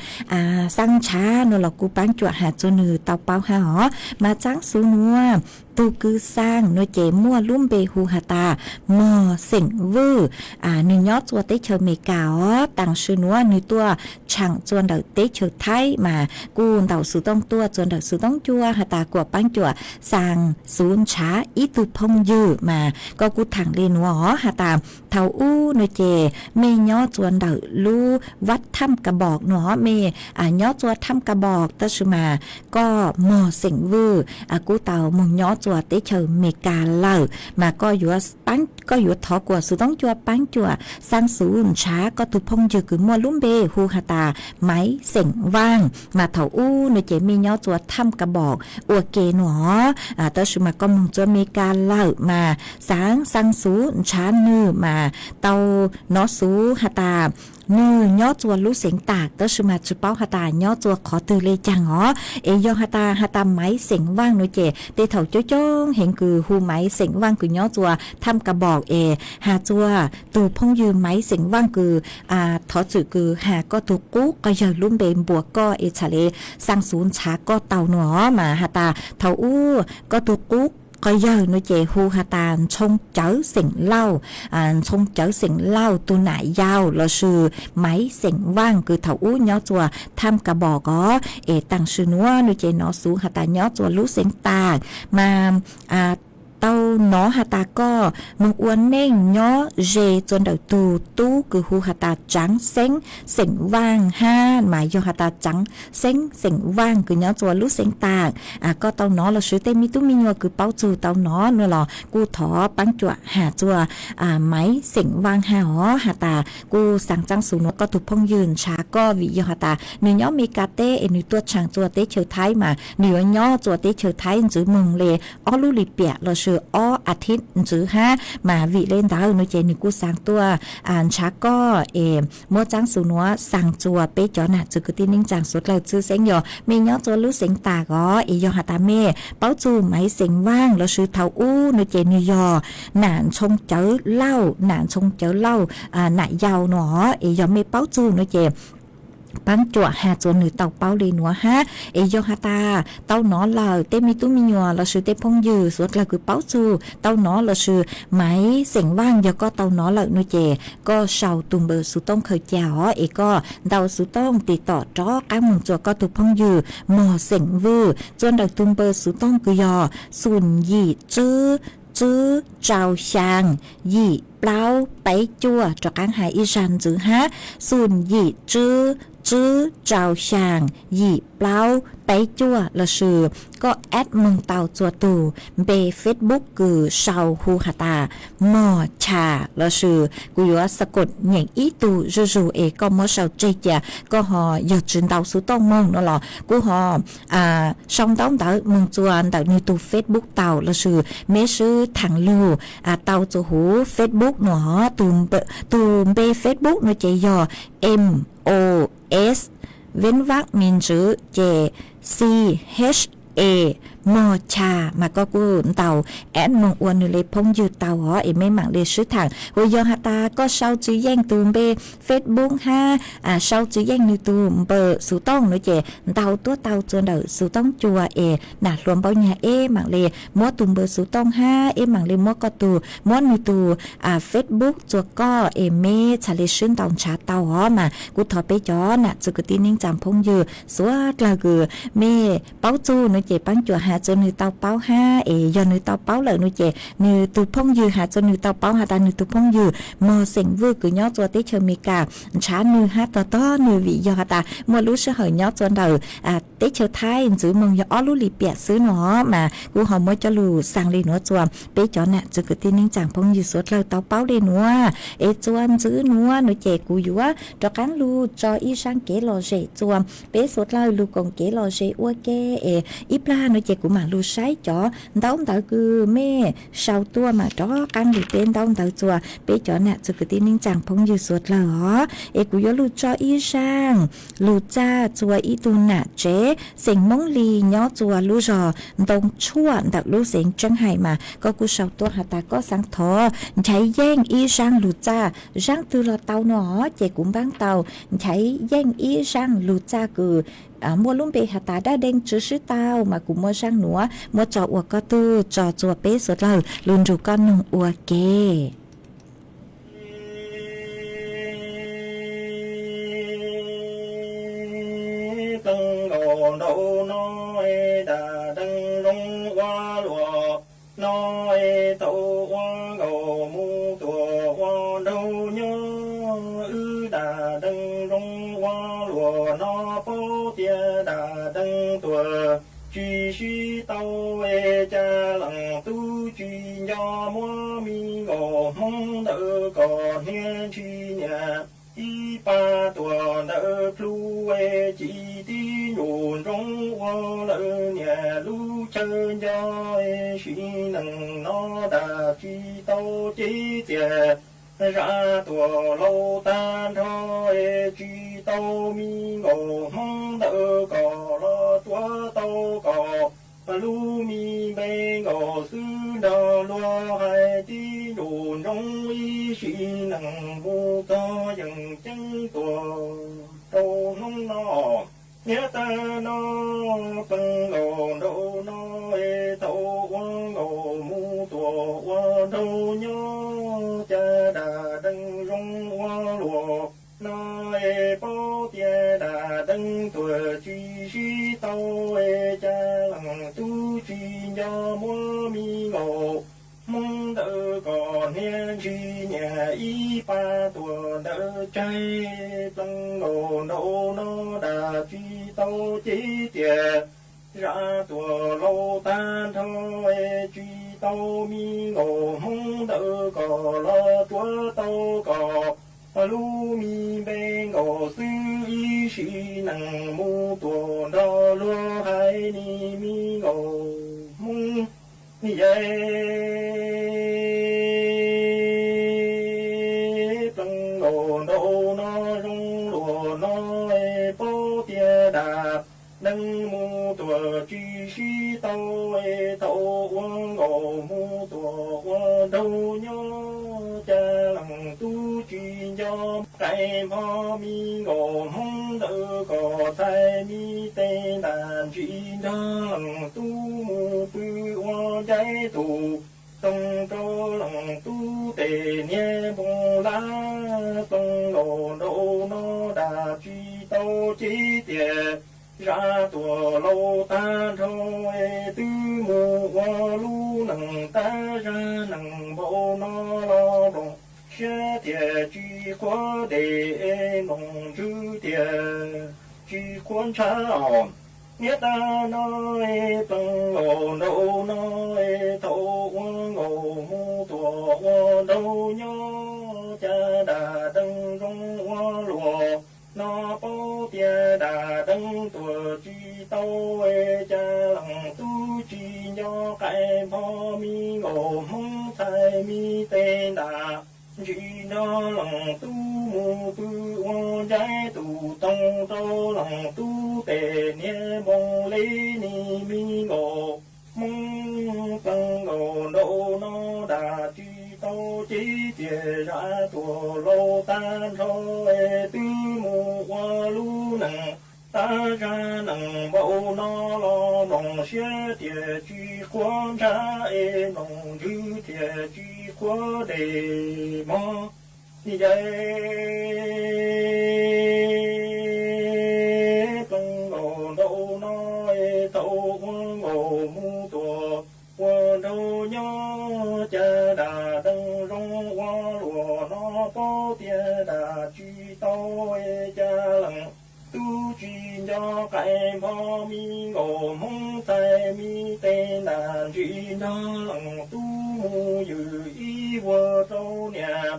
xaa ntshav no los kuj paab cuam has txuas nwg tau paub hab os. Mas txaab xuv nuav tug kws xaa no ces muaj lub npe hu has tas Mog Xeem Vwj, nwg nyob txuas teb chaws Amelikas os. Taam sim nuav nwg tuaj tshaam txuas ntawm teb chaws Thaib mas kuj ntaus xuv tooj tuaj txuas ntawm xuv tooj cua has tas kuas paab cuam xaa xuv ntshav ib tug phooj ywg mas koj kuj thaam le nuav os has tas thaum ub no ces mej nyob txuas ntawm lub vaj Tham Ka Bom no, mej nyob txuas Tham Ka Bom tab sis mas koj Mog Xeem Vwj kuj tau moog nyob txuas teb chaws Amelikas lawm mas koj yuav thov kuas xuv tooj cua paab cuam xaa xuv ntshav koj tug phooj ywg kws muaj lub npe hu has tas Maiv Xeem Vaaj mas thaum ub no ces mej nyob txuas Tham Ka Bom ua ke no, tab sis mas koj moog txuas Amelikas lawm mas xaa xaa xuv ntshav nwg mas tau nov xuv has tas nwg nyob txuas lub xeev Taam tab sis mas tsi paub has tas nyob txuas qhov twg le caag os. Es yog has tas has tas Maiv Xeem Vaaj no ces tej thaum coob coob heev kws hu Maiv Xeem Vaaj kws nyob txuas Tham Ka Bom es has txuas tug phooj ywg Maiv Xeem Vaaj kws thov txwm kws has koj tug qub quas yawg lub npe npuas koj es txhad le xaa xuv ntshav koj tau no mas has tas thaum ub koj tug qub quas yawg no ces hu has tas Ntxhoo Cawv Xeem Lauj, Ntxhoo Cawv Xeem Lauj tug nam yau lossis Maiv Xeem Vaaj kws thaum ub nyob txuas Tham Ka Bom os. Es taam sim nuav no ces nov xuv has tas nyob txuas lub xeev Taam mas tau nov has tas koj moog ua neej nyob ze txuas ntawm tug tub kws hu has tas Tsaav Xeeb Xeem Vaaj hab mas yog has tas Tsaav Xeeb Xeem Vaaj kws nyob txuas lub xeev Taam koj tau nov lossis tej me tub me nyuam kws paub txug tau nov no los kuj thov paab cuam has txuas Maiv Xeem Vaaj hab os has tas kuj xaa txaab xuv nuav koj tug phooj ywg ntshav koj vim yog has tas nwg nyob Amelikas teb es nwg tuaj tshaam txuas teb chaws Thaib mas nwg yuav nyob txuas teb chaws Thaib ntxiv moog le ob lub lim piam lossis ob a thib ntxiv hab mas vim le ntawd no ces nwg kuj xaa tuaj ntshav koj es muab txaab xuv nuav xaa txuas peb cov nam txiv kwv tij neej tsaa suav dlawg txhwb xeeb yog mej nyob txuas lub xeev Taam os. Es yog has tas mej paub txug Maiv Xeem Vaaj lossis thaum ub no ces nwg yog nam Ntxhoo Cawv Lauj, nam Ntxhoo Cawv Lauj nam yau no os. Es yog mej paub txug no ces paab cuam has txuas nwg tau paub le nuav hab. Es yog has tas tau nov lawm tej me tub me nyuam lossis tej phooj ywg suav dlawg kws paub txug tau nov lossis Maiv Xeem Vaaj yog koj tau nov lawm no ces koj sau tug npawb xuv tooj khaws ca os es koj ntaus xuv tooj tim tom rov qaab moog txuas koj tug phooj ywg Mog Xeem Vwj txuas ntawm tug npawb xuv tooj kws yog xum yim tswb tswb rau xyaa yim plaub peb cuaj, rov qaab has ib zag ntxiv hab, xum yim tswb tswb rau xyaa yim plaub peb cuaj lossis koj add moog tau txuas tug npe Facebook kws sau hu has tas Mog Cha lossis kuv yuav xa kom nyeem ib tug zuj zug es koj muab sau tseg cia, koj ho yog tsi ntaus xuv tooj moog no los kuv ho sau ntaub ntawv moog txuas ntawm nwg tug Facebook tau lossis meb swb thaam lug tau txuas huv Facebook no. Tug npe Facebook no ces yog M O S veeb vab me ntswv ces C H A mog cha mas koj kuj ntaus add moog ua nws le phooj ywg tau os, es mej maam le swb thaam. Ua yog has tas koj sau tsi yeej tug npe Facebook hab sau tsi yeej nws tug npawb xuv tooj nuav ces ntaus tuab tau txua ntawm xuv tooj cua es nam hluas Npaub Nyag eb maam le muab tug npawb xuv tooj hab eb maam le muab koj tug, muab nwg tug Facebook txua koj es mej txhad le swb ntaus nrhav tau os. Mas kuv thov peb cov nam txwv kwv tij neej tsaa phooj ywg suav dlawg kws mej paub txug nuav ces paab cuam has txug nwg tau paub hab es yog nwg tau paub lawm nuav ces nwg tug phooj ywg has txug nwg tau paub has tas nwg tug phooj ywg mog xeem Vwj kws nyob txua teb chaws Amelikas nrhav nwg hab tog tog nwg vim yog has tas muaj lub sij hawm nyob txua ntawm teb chaws Thaib ntxwv moog yog ob lub lim piam xwb no. Mas kuv ho muab cov lug xaa le nuav txua peb cov nam txwv kwv tij neej tsaa phooj ywg suav dlawg tau paub le nuav. Es txua ntxwv nuav nuav ces kuv yuav rov qaab lug tso ib zaaj kev lom zem txua peb suav dlawg lug koom kev lom zem ua ke. Es ib plag nuav ces kuv maam lug saib cov ntaub ntawv kws mej sau tuaj mas rov qaab lug peb ntaub ntawv txua peb cov nam txwv kwv tij neej tsaa phooj ywg suav dlawg os. Es kuv yuav lug tso ib zaaj lug txaj txua ib tug nam tsev xeem Moob Lis nyob txua lub zog Ntoo Tshuaj ntawm lub xeev Tseeb Hais mas koj kuj sau tuaj has tas koj xaav thov nchaiv yeej ib zaaj lug txaj, zaaj twg los tau no ces kuv npaab tau nchaiv yeej ib zaaj lug txaj kws muaj lub npe has tas dab deej tsw sib tau mas kuv muab zaaj nuav muab tso ua koj tug tso txua peb suav dlawg lug nrug koj noog ua ke. Pleev nkaus nraum no, dam deej zoo ua luam no, thaum ua nkaus mus tuam ua nraug nyob, wb dam deej zoo ua luam no, paub tias dam deej tuam tsis sib tau, cas leej tub tsis nco muab me nkaus Hmoob ntawm kom hnia ntshis niam ib pa tuam ntawd plhu, ci tib ntsum ntsoov ua lawm niam lub chaw nco, sim neej no dam tsis tau cev txias, zam tuam laus tag nrho, tsis tau me nkaus Hmoob ntawm kom los tuav tau kom lub me npe nkaus xwb nrog luag hais, tib ntsum ntsoov ib sim neej mus txog yeej ceeb tuam rau hnub no. Niam tais no, pleev nkaus nraum no, thaum ua nkaus mus tuam ua nraug nyob, cas dam deej zoo ua luam no, paub tias dam deej tuam tsis sib tau, cas leej tub tsis nco muab me nkaus Hmoob ntawm kom hnia ntshis niam ib pa tuam ntawd tsaig. Pleev nkaus nraum no dam tsis tau cev txias, zam tuam laus tag nrho, tsis tau me nkaus Hmoob ntawm kom los tuav tau kom lub me npe nkaus xwb, ib sim neej mus tuam nrog luag hais, ni me nkaus Hmoob yais. Pleev nkaus nraum no zoo luam no, paub tias dam deej mus tuam tsis sib tau, thaum ua nkaus mus tuam ua nraug nyob, cas leej tub tsis nco qaij npho me nkaus Hmoob ntawm kom txhais mi tes ntas ntsis nrog leej tub mus pw ua ncaib tus toog rau leej tub tes niag npoo lab. Pleev nkaus nraum no dam tsis tau cev txias, zam tuam laus tag nrho, twb mus ua lub neej tab zag neej npaum no los nplooj siab tias tsis qhuav dej, nplooj ntsws tias tsis qhuav ntshav os. Niam tais no, pleev nkaus nraum no, thaum ua nkaus mus tuam ua nraug nyob, cas dam deej zoo ua luam no, paub tias dam deej tuam tsis tau, cas leej tub tsis nco qaij npho me nkaus Hmoob txhais mi tes ntas ntsis nrog leej tub mus pw ua ncaib tus toog rau leej tub tes niag npoo leb, ni me nkaus tau ces tias zam tuam laus tag nrho, twb mus ua lub neej tab zaj neej npaum no los mloog siab tias tsis qhuav ntshav es mloog ntsws tias tsis qhuav dej mog. Nim ces peb nkaus nraum no es thaum ua nkaus mus tuaj ua nraug nyob cas dam deej zoo ua luaj no paub tias dam tsis tau es cas leej tub tsis nco qaim npho me nkaus hmoob txhais me tes ntam ntsis nrog leej tub mus ywm ib vuag rau niam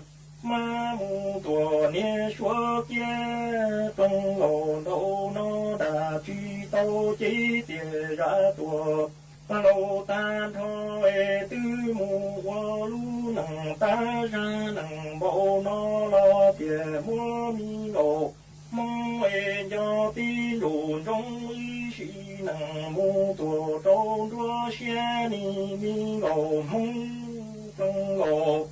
mab mus tuaj niag suav kiag peb nkaus nraum no dam tsis tau ces tias zam tuam laus tag nrho es twb mus ua lub neej tab zaj neej npaum no los tias muab me nkaus hmoob es nco tib ntsum ntsoov ib sim neej mus tuaj rau nruab siab ni me nkaus hmoob peb nkaus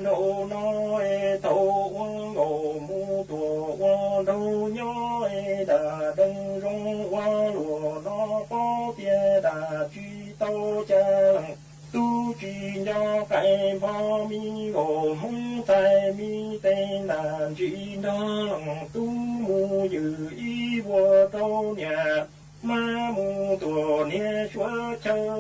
nraum no es thaum ua nkaus mus tuaj ua nraug nyob es dam deej zoo ua luaj no paub tias dam tsis tau cas leej tub tsis nco qaim npho me nkaus hmoob txhais me tes ntam ntsis nrog leej tub mus ywm ib vuag rau niam mab mus tuaj niag suav chaw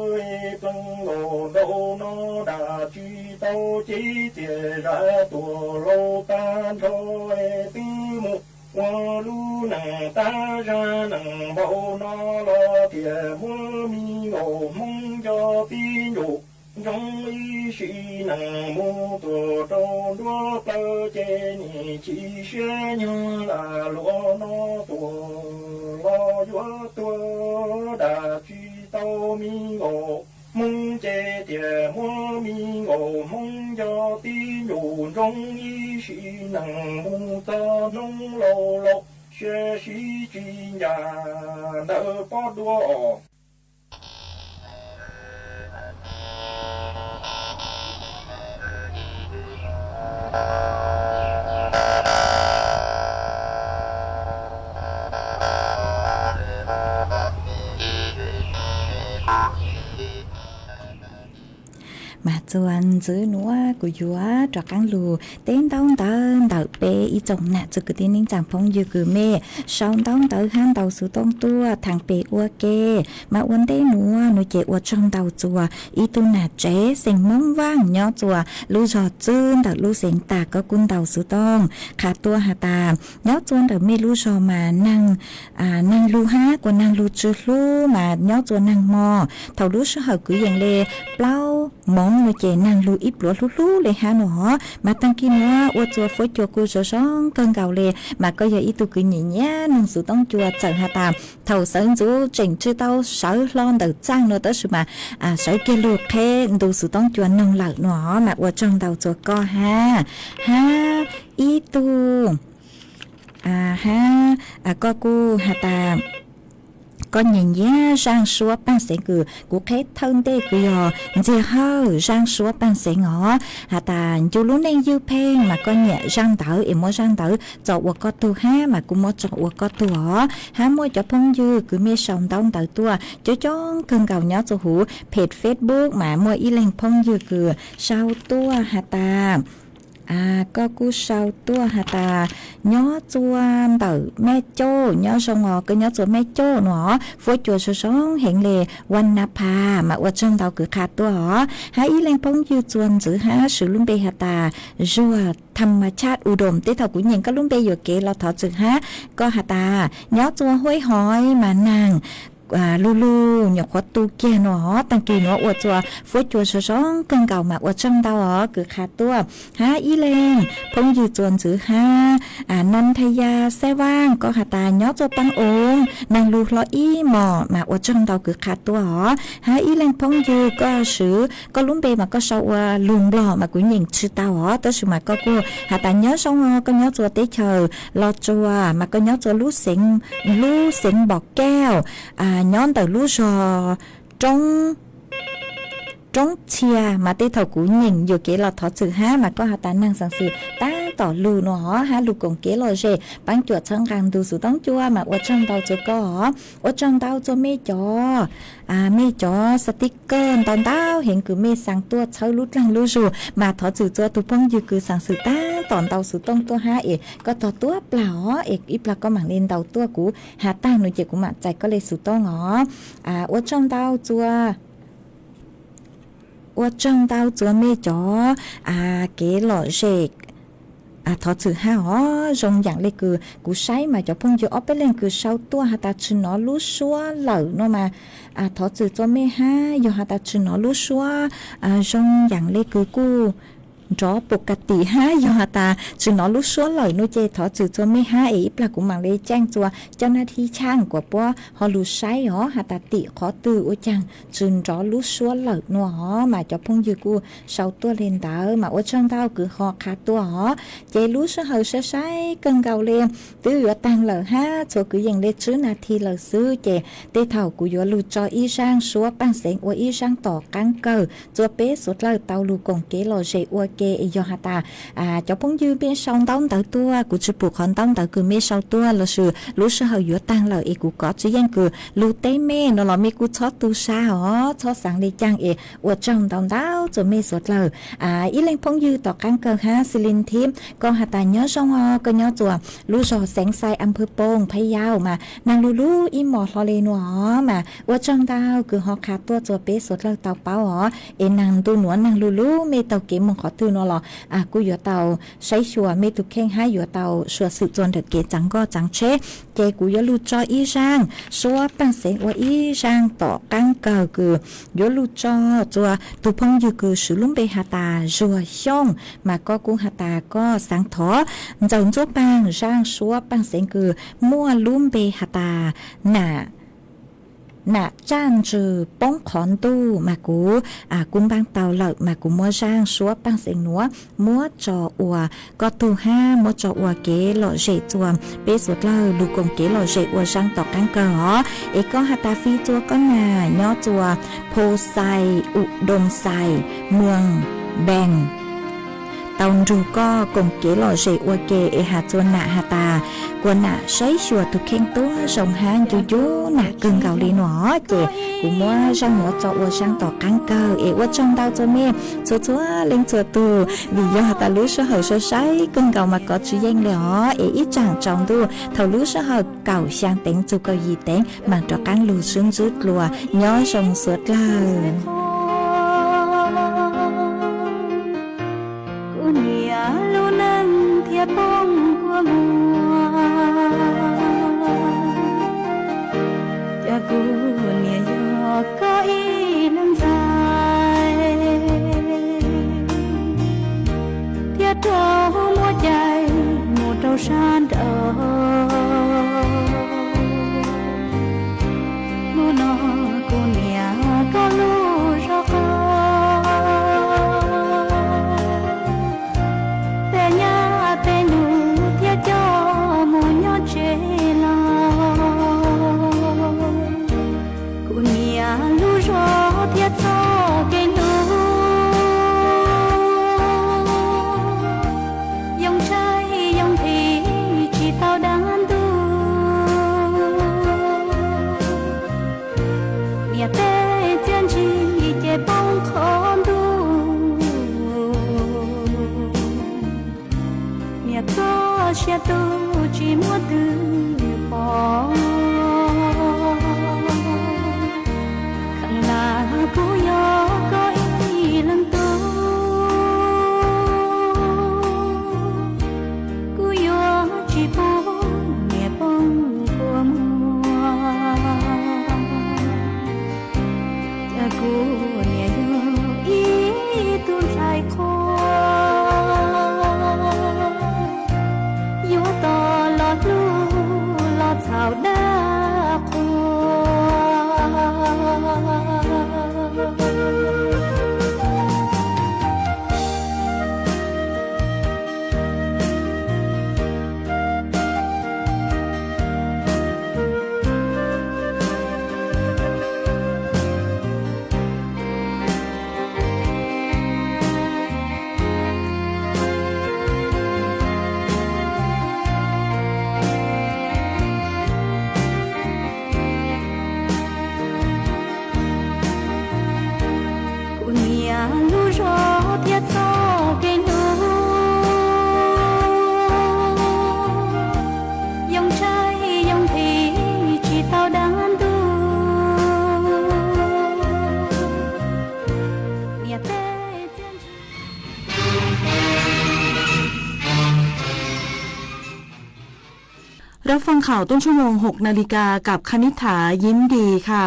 peb nkaus nraum no dam tsis tau ces tias zam tuam laus tag nrho es twb mus ua lub neej tab zaj neej npaum no los tias muab me nkaus hmoob nco tib ntsum ntsoov ib sim neej mus tuaj rau nruab plawv ces nim chim siab nyuag lam luaj no tuaj los yuav tuag dam tsis tau me nkaus hmoob ces tias muab me nkaus hmoob nco tib ntsum ntsoov ib sim neej mus txog hnub laus laus siab sib tsis ncaj ntawd pob dua os. Mas txuas ntxiv nuav kuv yuav rov qaab lug teb ntaub ntawv ntawm peb ib tsoom nam txiv kwv tij neej tsaa phooj ywg kws mej sau ntaub ntawv hab ntaus xuv tooj tuaj thaam pem ua ke. Mas ua ntej nuav nuav ces ua tsaug ntau txuas ib tug nam tsev xeem Moob Vaaj nyob txuas lub zog txwb ntawm lub xeev tas koj kuj ntaus xuv tooj qha tuaj has tas nyob txuas ntawm mej lub zog mas neeg, neeg lug hab kuas neeg lug tsw hlub mas nyob txuas neeg hmo. Thaum lub sij hawm kwv yees le plaub moov nuav ces neeg lug ib pluav hlub hlub le hab nuav hov. Mas taag kis nuav ua txuas fuab cua kuj zoo zoo kawg nkaus le, mas koj yog ib tug kws nyiam nyiam noog xuv tooj cua txawm has tas thaum sawv ntxuv tseem tsi tau sawv hlo ntawm txaaj nuav tab sis mas sawv kiag lug qheb ntu xuv tooj cua noog lawm nuav hov. Mas ua tsaug ntau txuas koj hab. Hab ib tug hab, koj kuj has tas koj nyiam nyiam zaaj suab paaj xeev kws kuv qheb thawj ntej kws yog Ntxiag Hawj zaaj suab paaj xeev os. Has tas ncu lub neej ywj pheej mas koj nyiam zaaj ntawv es muab zaaj ntawv tso ua koj tug hab mas kuj muab tso ua koj tug os. Hab muaj cov phooj ywg kws mej sau ntaub ntawv tuaj coob coob kawg nkaus nyob txuas huv phem Facebook mas muaj ib leeg phooj ywg kws sau tuaj has tas, koj kuj sau tuaj has tas nyob txuas ntawm Mej Cauj, nyob zoo os koj nyob txuas Mej Cauj nuav hov, fuab cua zoo zoo heev le, Vaj Nab Pha, mas ua tsaug ntau kws qha tuaj os. Hab ib leeg phooj ywg txuas ntxiv hab swv lub npe has tas Zuag Tham Mas Chaj U Doom, tej thaum kuv nyeem koj lub npe yuam kev los thov txim hab. Koj has tas nyob txuas Huaib Hov mas neeg lug lug nyuam qhuav tu kiag nuav hov, taag kis nuav ua txuas fuab cua zoo zoo kawg nkaus mas ua tsaug ntau os kws qha tuaj. Hab ib leeg phooj ywg txuas ntxiv hab, Nam Thaj Ya Xab Vaaj, koj has tas nyob txuas Paab Oov neeg lug hlo ib mos mas ua tsaug ntau kws qha tuaj os. Hab ib leeg phooj ywg koj swv koj lub npe mas koj sau ua lug Nplog mas kuv nyeem tsi tau os, tab sis mas koj kuj has tas nyob zoo os koj nyob txuas teb chaws Los Tsuas mas koj nyob txuas lub xeev Npom Kauj, nyob ntawm lub zog Roob Roob Txhia mas tej thaum kuv nyeem yuam kev los thov txim hab mas koj has tas neeg xeev xwm tab tom lug no hab lug koom kev lom zem paab cuam txhawb nqaa ntug xuv toob cua mas ua tsaug ntau rua koj os. Ua tsaug ntau rua mej cov, mej cov xa tib kawj ntau ntau heev kws mej xaa tuaj txhawb lub dlaag lub zug mas thov txim rua tug phooj ywg kws xeev xwm tab tom ntaus xuv tooj tuaj hab es koj tog tuab plag os es ib plag koj maam le ntaus tuaj kuv has taag no ces kuv maam txais koj le xuv tooj os. Ua tsaug ntau rua Ua tsaug ntau rua mej cov kev lom zem thov txim hab os. Zoo yaam le kws kuv saib mas cov phooj ywg ob peb leeg kws sau tuaj has tas tsi nov lub suab lawm no mas thov txim rua mej hab. Yog has tas tsi nov lub suab, zoo yaam le kws kuj nrov pus ka tim hab yog has tas tsi nov lub suab lawm no ces thov txim rua mej hab es ib plag kuv maam le caaj rua cov naj thib chaaj kuas puab ho lug saib os has tas tim qhov twg ua caag tsi nrov lub suab lawm no os mas cov phooj ywg kuj sau tuaj le ntawd mas ua tsaug ntau kws ho qha tuaj os. Ces lub sij hawm saib saib kawg nkaus le twb yuav taag lawm hab txhua kwv yees le tsib nas this lawm xwb ces tej thaum kuv yuav lug tso ib zaaj suab paaj xeev ua ib zaaj tom qaab kawg rua peb suav dlawg tau lug koom kev lom zem ua ke es yog has tas cov phooj ywg mej sau ntaub ntawv tuaj kuv tsi pum qhov ntaub ntawv kws mej sau tuaj lossis lub sij hawm yuav taag lawm es kuv kov tsi yeej kws lug teb mej no los mej kuj txhob tu sab os txhob xaav le caag es ua tsaug ntau ntau rua mej suav dlawg. Ib leeg phooj ywg tom qaab kawg hab xi lin thib koj has tas nyob zoo os koj nyob rua lub zog Xeev Xais Am Phwv Poos Phaj Yau mas naag lug lub ib mos hlo le nuav mas ua tsaug ntau kws ho qha tuaj rua peb suav dlawg tau paub os es naag ntu nuav naag lug lub mej taug kev moog qhov twg no los kuj yuav tau saib xyuas mej tug kheej hab yuav tau xyuas xwm rua ntawm kev tsaav nkoj tsaav tsheb. Ces kuv yuav lug tso ib zaaj suab paaj xeev ua ib zaaj tom qaab kawg kws yuav lug tso rua tug phooj ywg kws swv lub npe has tas Zuag Xyooj mas koj kuj has tas koj xaav thov ntxaws ntsuab paaj zaaj suab paaj xeev kws muaj lub npe has tas Nam, Nam Tsaj Ntsws Poob Qhov Ntuj mas kuv kuj npaaj tau lawm mas kuv muab zaaj suab paaj xeev nuav muab tso ua koj tug hab muab tso ua kev lom zem rua peb suav dlawg lug koom kev lom zem ua zaaj tom qaab kawg os. Es koj has tas Fij Txua koj nam nyob rua Phu Xais U Doo Xais Muas Npees tau nrug koj koom kev lom zem ua ke es has rua nam has tas kuas nam saib xyuas tug kheej tuab zoo hab ncu ncu nam kawg nkaus le nuav ces kuv muab zaaj nuav tso ua zaaj tom qaab kawg es ua tsaug ntau rua mej txhua txhua leej txhua tug vim yog has tas lub sij hawm saib saib kawg nkaus mas kov tsi yeej le os es ib tsaam tsaus ntuj thaum lub sij hawm kaum xyaa teev txug kaum yim teev maam rov qaab lug sib ntsib dlua. Nyob zoo suav dlawg. Kuv niam lub neej thiaj poob kua muag, cas kuv niam yog koj ib leeg ntxhais thiab rau muaj cai mus rau sab nraud. Hnub no kuv niam koj lub zog qab, tej nyab tej nus thiaj coj mus nyob tsev los. Kuv niam lub zog thiaj txoj kev hlub, yoo tshaib yoo nqhis tsis tau dab ntub. Niam tej txiaj ntsig ces poob qhov ntuj, niam txoj sia tu tsis muaj twg pom. Kheev lam kuv yog koj ib leeg tub, kuv yuav tsis pub niam poob kua muag. Cas kuv niam yog ib tug ntxhais qhua, yuav tau los hlub los txhaum dab รับฟังข่าวต้นชั่วโมง หกนาฬิกา กับคณิษฐา ยิ้มดีค่ะ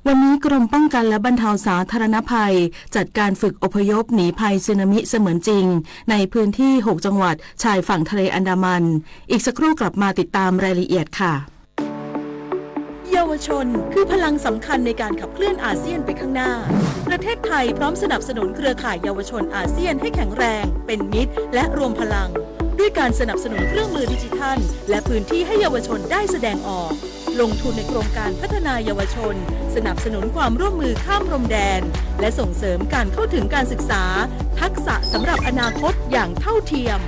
วันนี้กรมป้องกันและบรรเทาสาธารณภัย จัดการฝึกอพยพหนีภัยสึนามิเสมือนจริง ในพื้นที่ หกจังหวัดชายฝั่งทะเลอันดามัน อีกสักครู่กลับมาติดตามรายละเอียดค่ะ เยาวชนคือพลังสำคัญในการขับเคลื่อนอาเซียนไปข้างหน้า ประเทศไทยพร้อมสนับสนุนเครือข่ายเยาวชนอาเซียนให้แข็งแรง เป็นมิตร และรวมพลัง ด้วยการสนับสนุนเครื่องมือดิจิทัล และพื้นที่ให้เยาวชนได้แสดงออก ลงทุนในโครงการพัฒนาเยาวชน สนับสนุนความร่วมมือข้ามพรมแดน และส่งเสริมการเข้าถึงการศึกษา ทักษะสำหรับอนาคตอย่างเท่าเทียม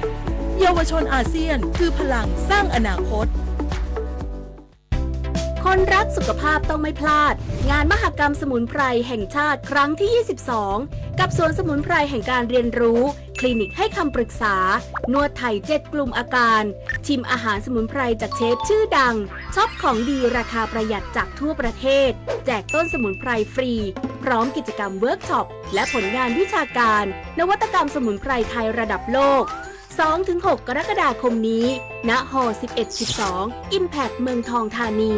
เยาวชนอาเซียนคือพลังสร้างอนาคต คนรักสุขภาพต้องไม่พลาด งานมหกรรมสมุนไพรแห่งชาติครั้งที่ ยี่สิบสอง กับสวนสมุนไพรแห่งการเรียนรู้ คลินิกให้คำปรึกษา นวดไทย เจ็ด กลุ่มอาการ ชิมอาหารสมุนไพรจากเชฟชื่อดัง ช็อปของดีราคาประหยัดจากทั่วประเทศ แจกต้นสมุนไพรฟรี พร้อมกิจกรรมเวิร์กช็อป และผลงานวิชาการ นวัตกรรมสมุนไพรไทยระดับโลก สองถึงหก กรกฎาคมนี้ ณ ฮอ สิบเอ็ด สิบสอง Impact เมืองทองธานี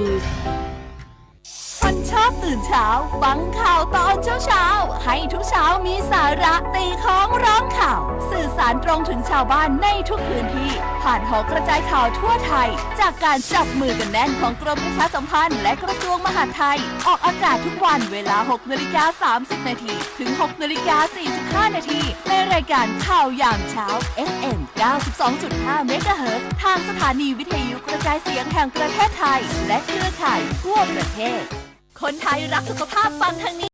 คนชอบตื่นเช้า ฟังข่าวตอนเช้าๆ ให้ทุกเช้ามีสาระ ตีค้องร้องข่าว สื่อสารตรงถึงชาวบ้านในทุกพื้นที่ ผ่านหอกระจายข่าวทั่วไทย จากการจับมือกันแน่นของกรมประชาสัมพันธ์และกระทรวงมหาดไทย ออกอากาศทุกวันเวลา หกนาฬิกา สามสิบนาที ถึง หกนาฬิกา สี่สิบห้านาที ในรายการข่าวยามเช้า เอฟเอ็ม เก้าสิบสองจุดห้า เมกะเฮิรตซ์ ทางสถานีวิทยุกระจายเสียงแห่งประเทศไทย และเครือข่ายทั่วประเทศ คนไทยรักสุขภาพฟังทางนี้